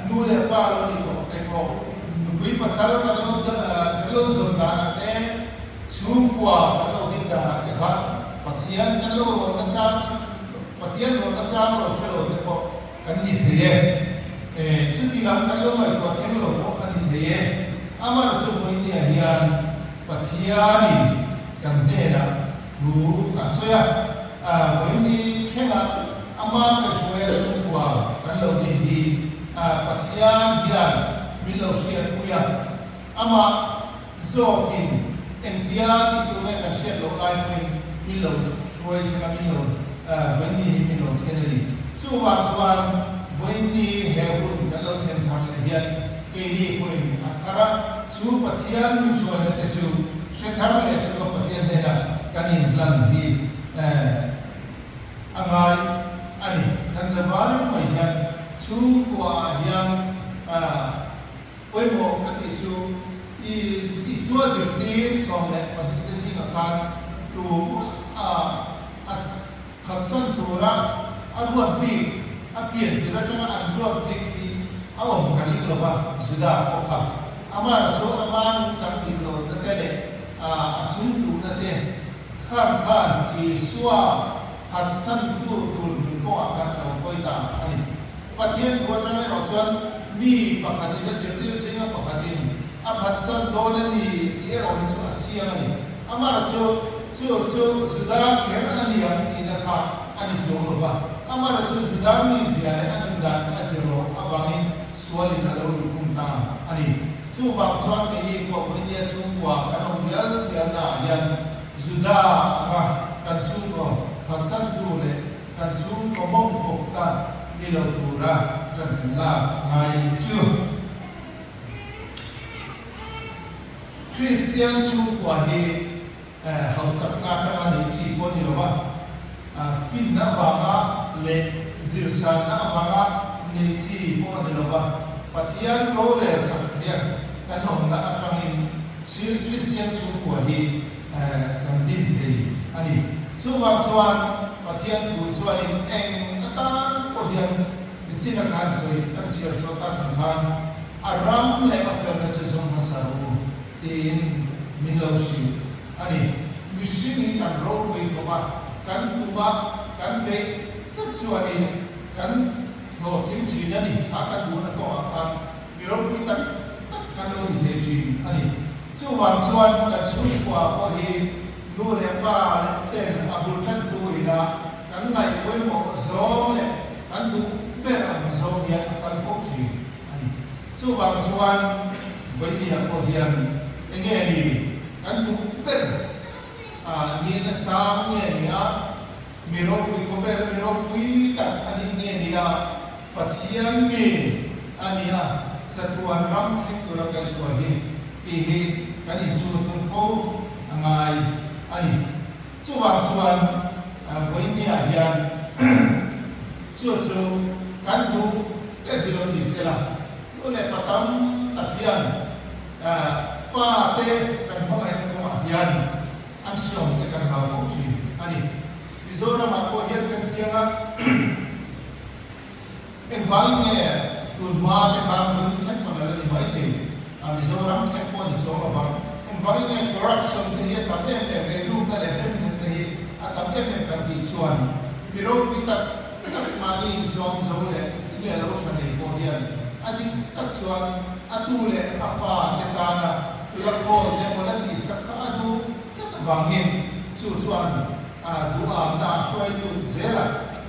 nu leh pa lo ni tawh te pawh nupui pasal kan lo kan lo zawn danah te, chhungkua kan lo din danah te khan Pathian kan lo rawn na chang Pathian rawn na chang lo hre lo te pawh Kan ni thei e. E, chuti lam kan lo ngaihtuah thleng lo pawh a ni thei e. Amar chu Vawinia hian Pathianin kan hnenah thu a sawi a, a Vawini thlenga ama kaihhruaia chhungkua kan lo din hi a Pathian hian min lo hriatpui a, amah zawkin engtia ti tur nge kan hriat loh lai pawhin min lo hruai thleng a, min lo Vawini hi min lo thlen a ni. Chuvang chuan Vawini he hun kan lo thlen thar leh hian keini pawhin a thar a, chu Pathian min hruaina te chu hre thar leh chu a Pathian hnenah kan inhlan hi a ngai a ni. Kan zavai mai hian chhungkua ah hian Pawimawh ka tih chu i Isua zirtir 12 te zingah khan tu a a khatsan tura a ruat bik, a pian tir atanga an ruat bik hi a awm ka ring lo va, Juda pawh kha amah chu ama nungchang dik lohna te leh a a sum duhna te khan khan Isua khatsan tu tur nun kawngah khan a lo hawi ta a ni. Pathian thu atang erawh chuan mi pakhatin a zirtir zinga pakhatin a phatsan dawn a ni tih erawh hi chu a chiang a ni. Amah chu chu chu Juda kher a ni ang tihna kha a ni chuang lo va. Amah chu Juda mizia leh a nun dan a zir loh avangin sualin a lo luhkhung ta a ni. Chuvang chuan keini pawh India chhungkua kan awm dial dialnaah hian Juda anga kan chhungkaw phatsantu leh Kan chhungkaw mawng pawk ta ni lo tura ṭan kan lak ngai chu. Kristian chhungkua hi hausakna aṭanga neih chi pawh ni lo va, finna avanga leh zirsanna avanga neih chi pawh a ni lo va, Pathian rorel chak hian kan awmna aṭangin Kristian chhungkua hi kan din thei a ni. Chuvang chuan Pathian thu chuanin eng atan pawh hian nichin a khan sawi kan chhiar chhuah tak ang khan a ram leh a felna chu zawng hmasa rawh u tiin min lo hrilh a ni. Mihring hi kan ropui khawp a, kan tum a, kan beih. tlat chuanin kan hlawhtling thin a ni. Kha kan duhna kawngah khan mi ropui tak tak kan lo ni thei thin a ni. Chuvang chuan kan chhungkua pawh hi nu leh pa ten a bul tan turin a kan ngaih pawimawh zawng leh kan duh ber ang zawng hian a kal fo thin a ni. Chuvang chuan Vawinia pawh hian enge ni kan duh ber a nihna sang nge ni a, mi ropui khawvel mi ropui tak a nih nge ni a, Pathian mi a ni a, chatuan ram thleng tura kaihhruai hi tih hi kan inchhung tum fo a ngai a ni. Chuvang chuan Vawinia hian chu chu kan duh ber hi lo ni sela, nu leh pa tam tak hian fa te kan hmangaihna kawngah hian an hriawm te kan hlau fo thin a ni. Mizoramah pawh hian kan tiang a, engvangin nge tun hma te khan hmun thleng pawn a la ni maithei a, Mizoram thleng pawh a ni chuang lo vang. Engvangin nge corruption te hi a tam em em, eirukna leh hlemhlemna te hi a tam em em kan tih chuan mi ropui tak tak mahni inchawm zo leh nge lo tha nei pawh hian a dik tak chuan a tu leh a fa te tana la khawl emaw la tihsak kha a duh tlat avangin chu chuan a duhâmna a hruai lut zel a,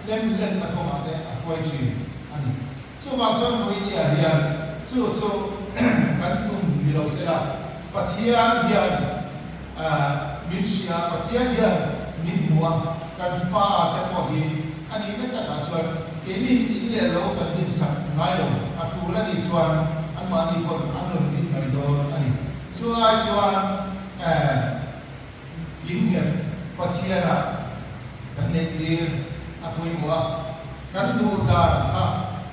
lem lenna kawngah te a hruai thin a ni. Chuvang chuan Vawinia hian chu chu kan tum ni lo se la, Pathian hian min hria, Pathian hian min hmu a, kan fa te pawh hi a nihna takah chuan keinin in leh lo kan dinsak ngai lo, a tul a nih chuan anmahni pawn an rawn din mai dawn a ni. Chulai chuan Innghet Pathiana kan neihtir a pawimawh a, kan duh dan kha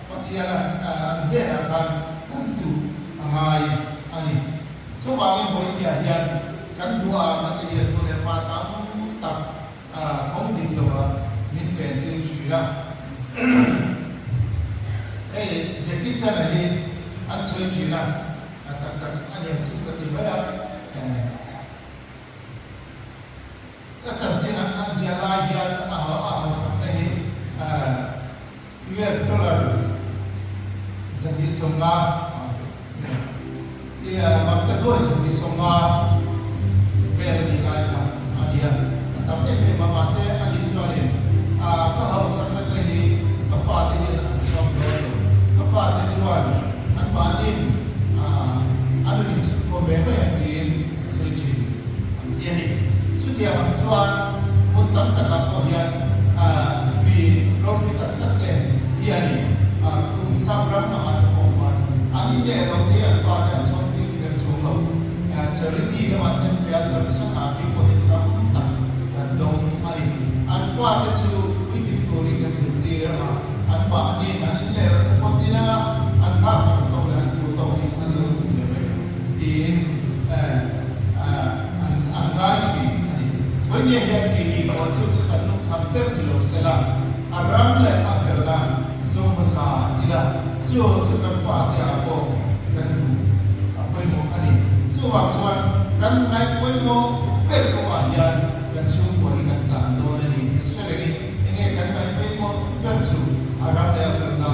Pathiana an hnenah khan kan duh a ngai a ni. Chuvangin Vawinia hian kan duh a na te hian nu leh pa tam tak kawng dik lova min pen tir thin a. Hei Jackie Chan-a hi an sawi thin a, a tak tak a nen chu ka ti mai a. Ka chanchin an ziah lai hian a hausakna hi US dollar 250 maktaduai 250 vel a nih lai kha a ni a, a tam em em a, mahse a nih chuanin ka hausakna te hi ka fate hian an chhawm dawn lo, ka fate chuan anmahniin an rawn inchhungkaw ve mai ang tiin a sawi thin ang ti a ni. Chutiang ang chuan hmun tam takah pawh hian mi ropui tak tak te hianin kum sam ram angah te pawh khuan an in leh lo te hi an fate an chhawm tir kher chung lo. Charity lamah te an pe a, service hrang hrang pawhin tam tak kan dawng a ni. An fate chu puitling turin kan zirtir a, anmahniin an in leh lo te pawh tin a, an nghak tawk tawk leh an hmu tawkin an lo duh leh mai ang tiin an an ngai thin a ni. Vawinia hian keini pawh chu chu kan lungkham ber ni lo sela, a ram leh a felna zo hmasa ila chu chu kan fate ah pawh kan duh a pawimawh a ni. Chuvang chuan kan ngaih pawimawh ber kawngah hian kan chhungkua hi kan tlan dawn a ni tih hre rengin enge kan ngaih pawimawh ber chu a ram leh a felna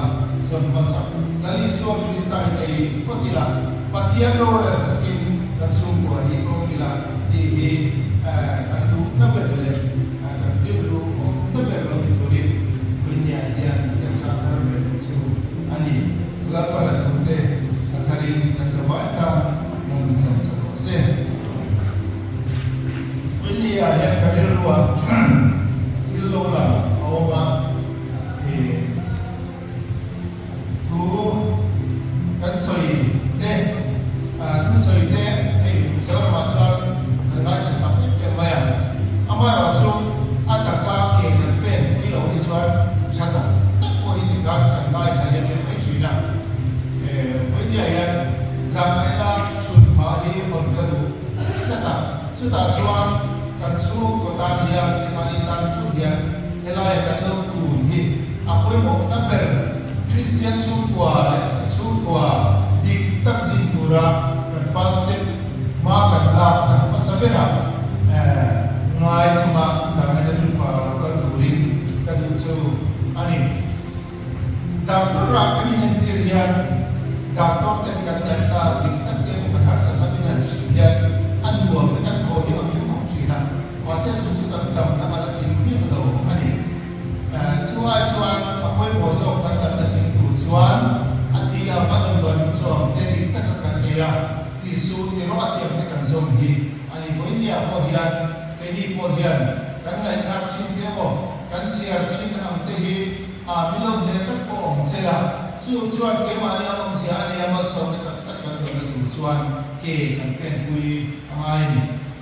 zawn hmasa Lal Isua Krista hi nei phawt ila, Pathian rorel sakin kan chhungkua hi awm ila tih hi kan duhna ber leh kan rilru awmna ber lo ni turin Puinia hian kan chah thar ve duh chu a ni. Lalpa la tute a tharin kan zavai tan rawn insam sa rawh se. Puinia hian ka rilrua thil lo lang a awm a, Thu kan sawi te, thusawi te hei Mizoramah chuan kan ngaithla tak em em mai a. Amaherawhchu a taka ke kan pen pui loh hi chuan tha tak tak pawh hi tikhan kan ngaithla liam leh mai thin a. Vawinia hian zangaihna chhun phah hi hawn ka duh tlat a. Chutah chuan kan chhungkaw tan hian keimahni tan thu hian helaia kan lo kun hi a pawimawhna ber Kristian chhungkua leh chhungkua dik tak din tura kan first step hma kan lak tak hmasa berah ngai chunga zangaihna chhungkua lo kal turin ka duh chu a ni. Doctor ah kan inentir hian doctor ten kan natna dik tak te emaw kan harsatna min han hrilh hian a nuam te kan thaw hi a hlim hawk thin a, mahse chu chu kan damna a la tling miah lo a ni. Chu ai chuan a pawimawh zawk kan damna tling tur chuan a ti ang a damdawi min chawm te dik taka kan ei a, tisuh ti rawh a tiang te kan zawm hi a ni. Vawinia pawh hian keini pawh hian kan ngaihthlak thin te emaw kan chhiar thin ang te hi A mi lo hle tak pawh awm se la, chu chuan keimahni a awmzia a nia malsawmna tak tak kan dawnna tur chuan ke kan penpui a ngai a ni.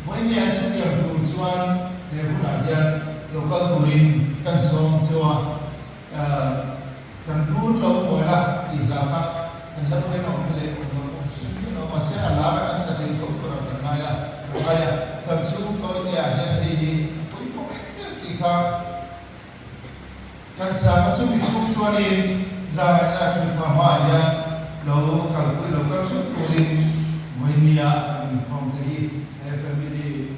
Vawiin chutiang tur chuan he hunah hian lo kal turin kan sawm chu a, kan run lo mawi la tih hla kha kan la pawi awm leh awm lo pawh hriat miah lo mahse a lar a kan sa thei tho tur ang kan ngai a, kan ngai a, kan chhung tawite ah hian hei hi a pawimawh ber tih kha. Kan sanga chumi chhung chuanin Zaraina thuhma hmaah hian lo kalpui lo kal hreuh turin Vawinia kan inkhawm te hi he family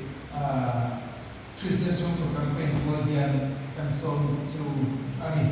Kristian chhungkaw campaign kual hian kan sawm chu a ni.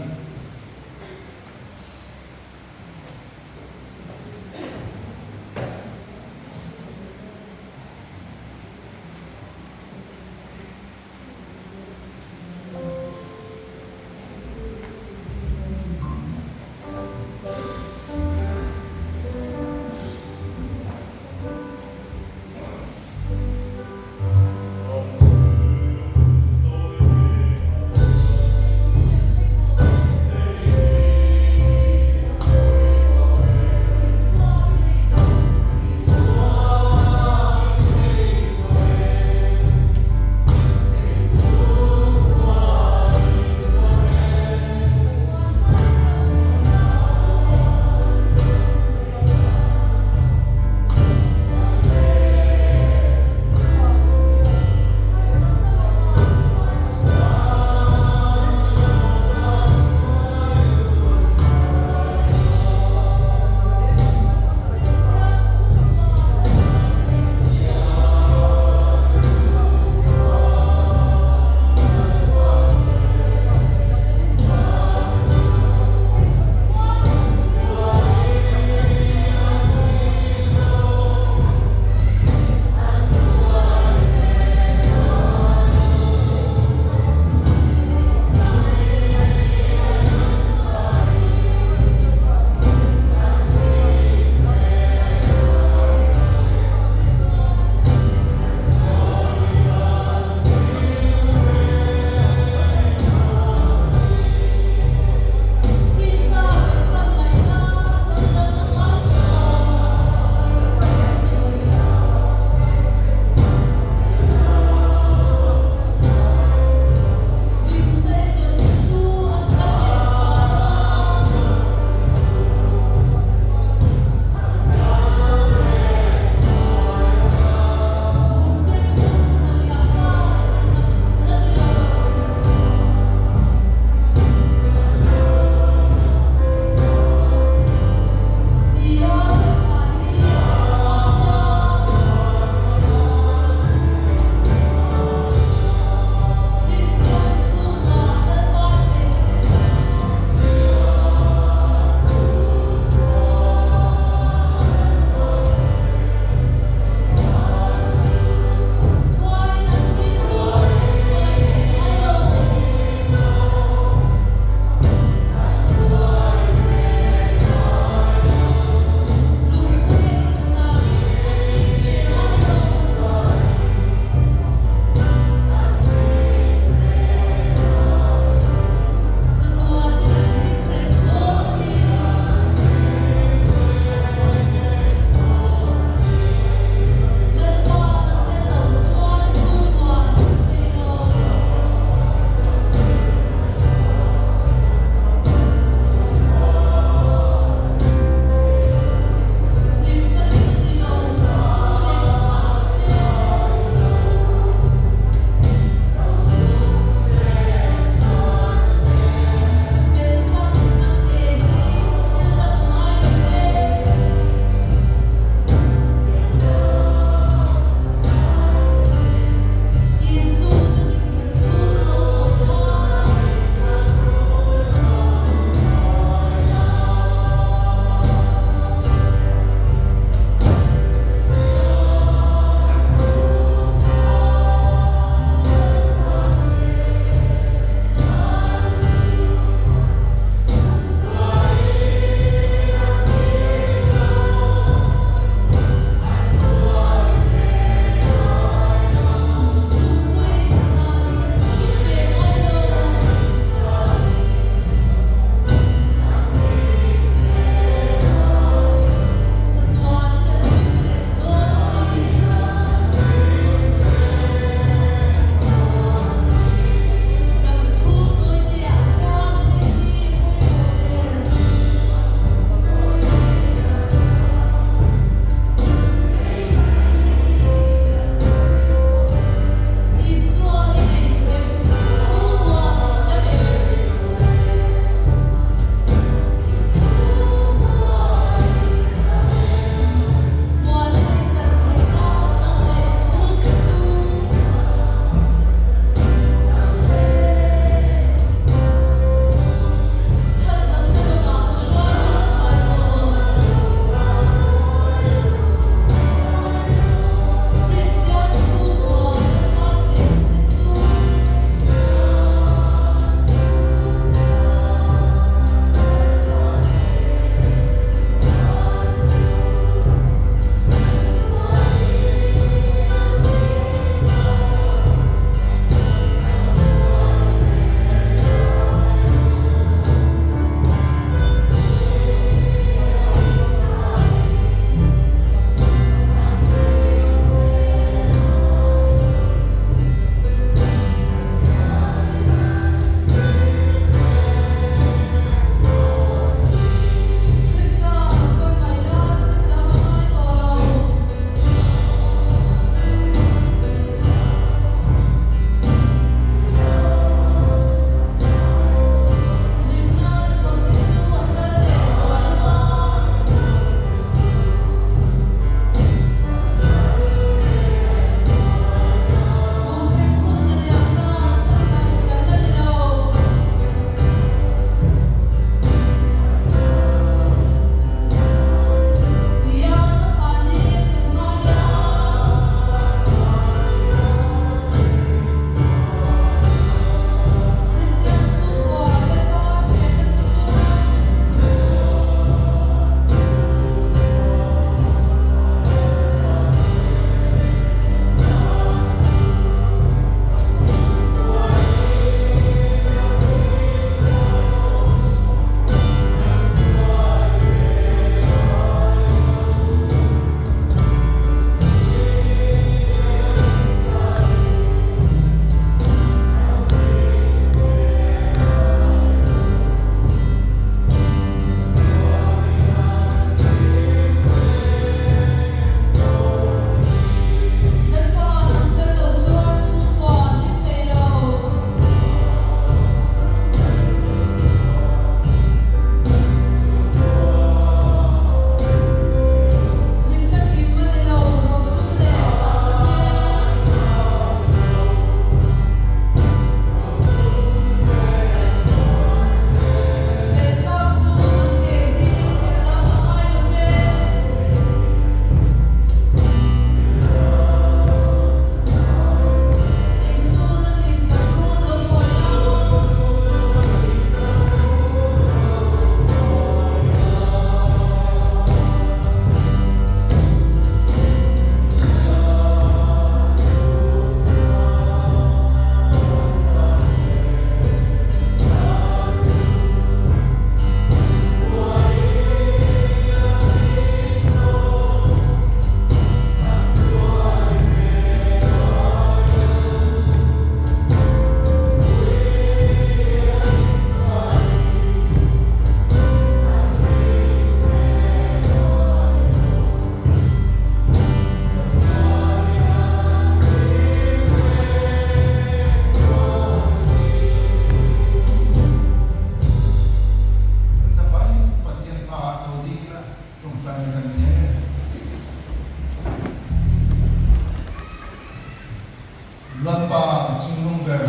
Lalpa chungnung ber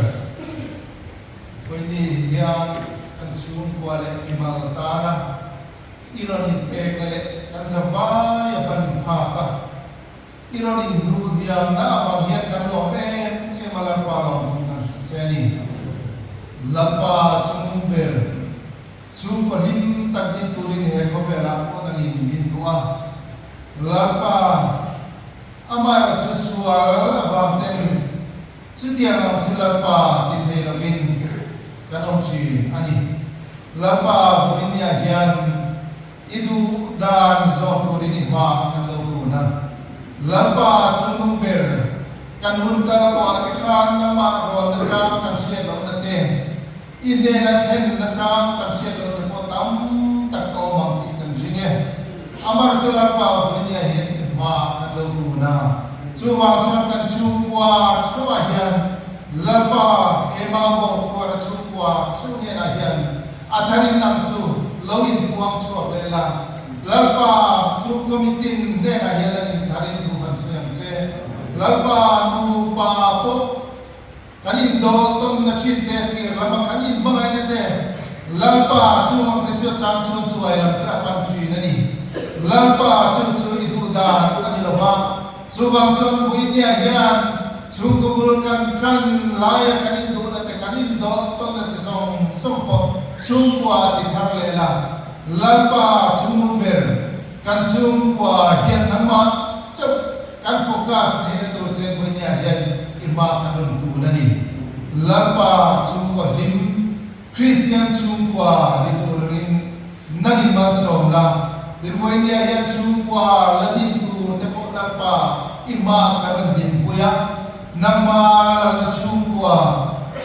Vawiini hian kan chhungkua leh mimal tana i rawn inpekna leh kan zavai a ban phak a, i rawn inhnuh hniamna avang hian kan lawm em em a, Lalpa lawmthu kan hrilh che a ni. Lalpa chungnung ber chhungkaw hlim tak din turin he khawvelah pawh nangin min duh a, Lalpa amaherawh chu sual avang ten Chutiang ang chu Lalpa ti thei lovin kan awm thin a ni. Lalpa Vawinia hian i duh dan zawm turin i hma kan lo kun a. Lalpa chu nung ber kan hun kal tawhah te khan nangmah rawn na chang kan hriat lohna te, i hnena thlen na chang kan hriat loh te pawh tam tak a awm ang tih kan ring e. Amar chu Lalpa Vawinia hian i hma kan lo kun a. Chuvang chuan kan chhungkua theuhah hian Lalpa he Maubawk kuara chhungkua theuh hnenah hian a tharin nang chu lo inpuang chhuak leh la. Lalpa chhungkaw mitin hnenah hian an intharin thu kan sawi ang che. Lalpa nupa pawh kan indawl tawnna thin te tir lama kan inhmangaihna te Lalpa chhungawm te chu a chang chuan chuai lam te a pan thin a ni. Lalpa chu chu i duh dan a ni lo va, chuvang chuan Vuinia hian chhungkaw bul kan tan laia kan induhna te kan indawl tawnna te zawng zawng pawh chhungkua a ti thar leh la. Lalpa chhungnung ber kan chhungkua hian nangmah chauh Kan focus theihna tur che Vawinia hian i hma kan rawn kun a ni. Lalpa chhungkaw hlim, Kristian chhungkua ni turin nangin malsawmna tin Vawinia hian chhungkua la din tur te pawh Lalpa i hma kan rawn dinpui a, nangma lalna chhungkua,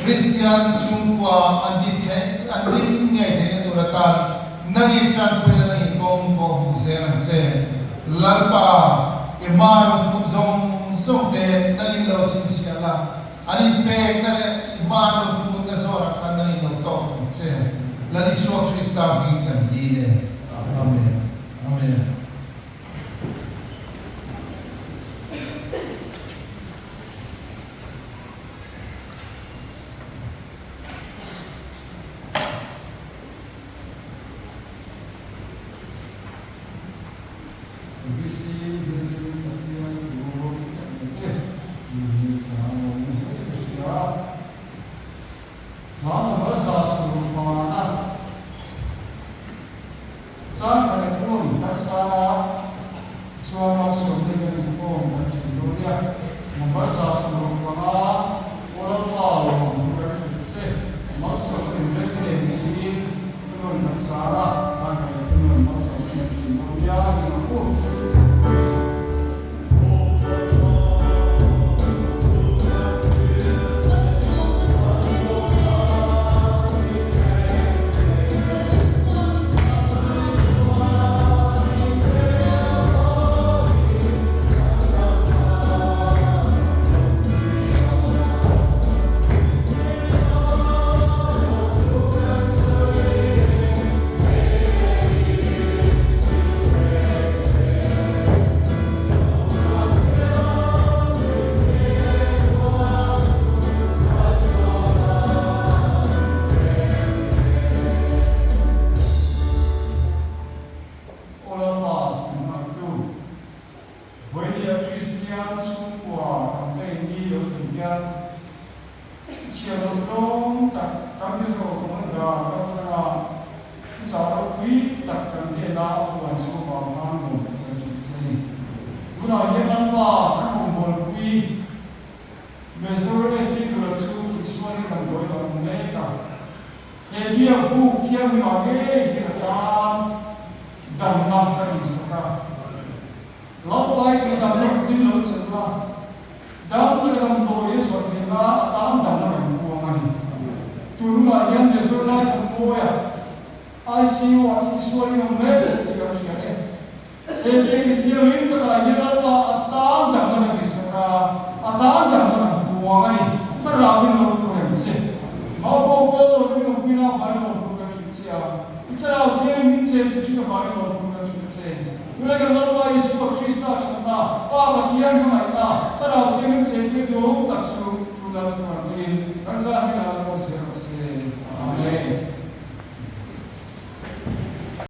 Kristian chhungkua an din theih, an din ngei theihna tur atan nangin tanpuina nangin kawng pawh hmuh zel ang che. Lalpa, i hma rawn put zawng zawng te nangin lo chhinchhiah la, an inpekna leh i hma rawn putna zawnah khan nangin lo tawk ang che. Lal Isua Krista hmingin kan dil e. Amen. Amen. VC hi chu Pathian thu a ni te ni ka awm hle ka hria. Hla number 150 chang khat a thun harsa chuan malsawmna hian inkhawm kan then dawn nia. Number 165 Aw Lalpa lawm thu kan hrilh che malsawmna inrem nen tiin Thunun kan sar a, chang kan leh thunun malsawmna kan thin dawn nia ring ang u. Aw Lalpa, min hmangaihtu. Vawinia Kristian chhungkua campaign ni lo thlen hian Chhiar loh tlawm tak kan rizawh commander kalthanga thuchah ropui tak kan hnena puan chho vang khan lawm tak kan hrilh che ni. Tunah hian Lalpa kan rawngbawlpui Major ST Dula chu thihsualin damdawi lo awm mek a. He biak buk thianghlimah ngei hian a tan damna ka insak a. Lalpai tui damna kutin lo chelh la, dam taka damdawi a chhuah theih na a tan damna kan puang a ni. Tun hunah hian Major Lai Thanmawia ICU ah thihsual in awm mek tih kan hria e. He biakinn thianghlim takah hian Lalpa a tan damna kan insak a, a tan damna kan puang a ni. Thlarau in lo khawrem che. Maupo Paul ring awmpuina avangin lawmthu kan hrilh che a, i thlarau thianghlim min chen che thin avangin lawmthu kan hrilh a che. Tunlai kan Lalpa Isua Krista thatna, Pa Pathian hmangaihna, Thlarau Thianghlim chentir duhawm tak chu. Lalchuan tuin kan sa hi la lo chhiar.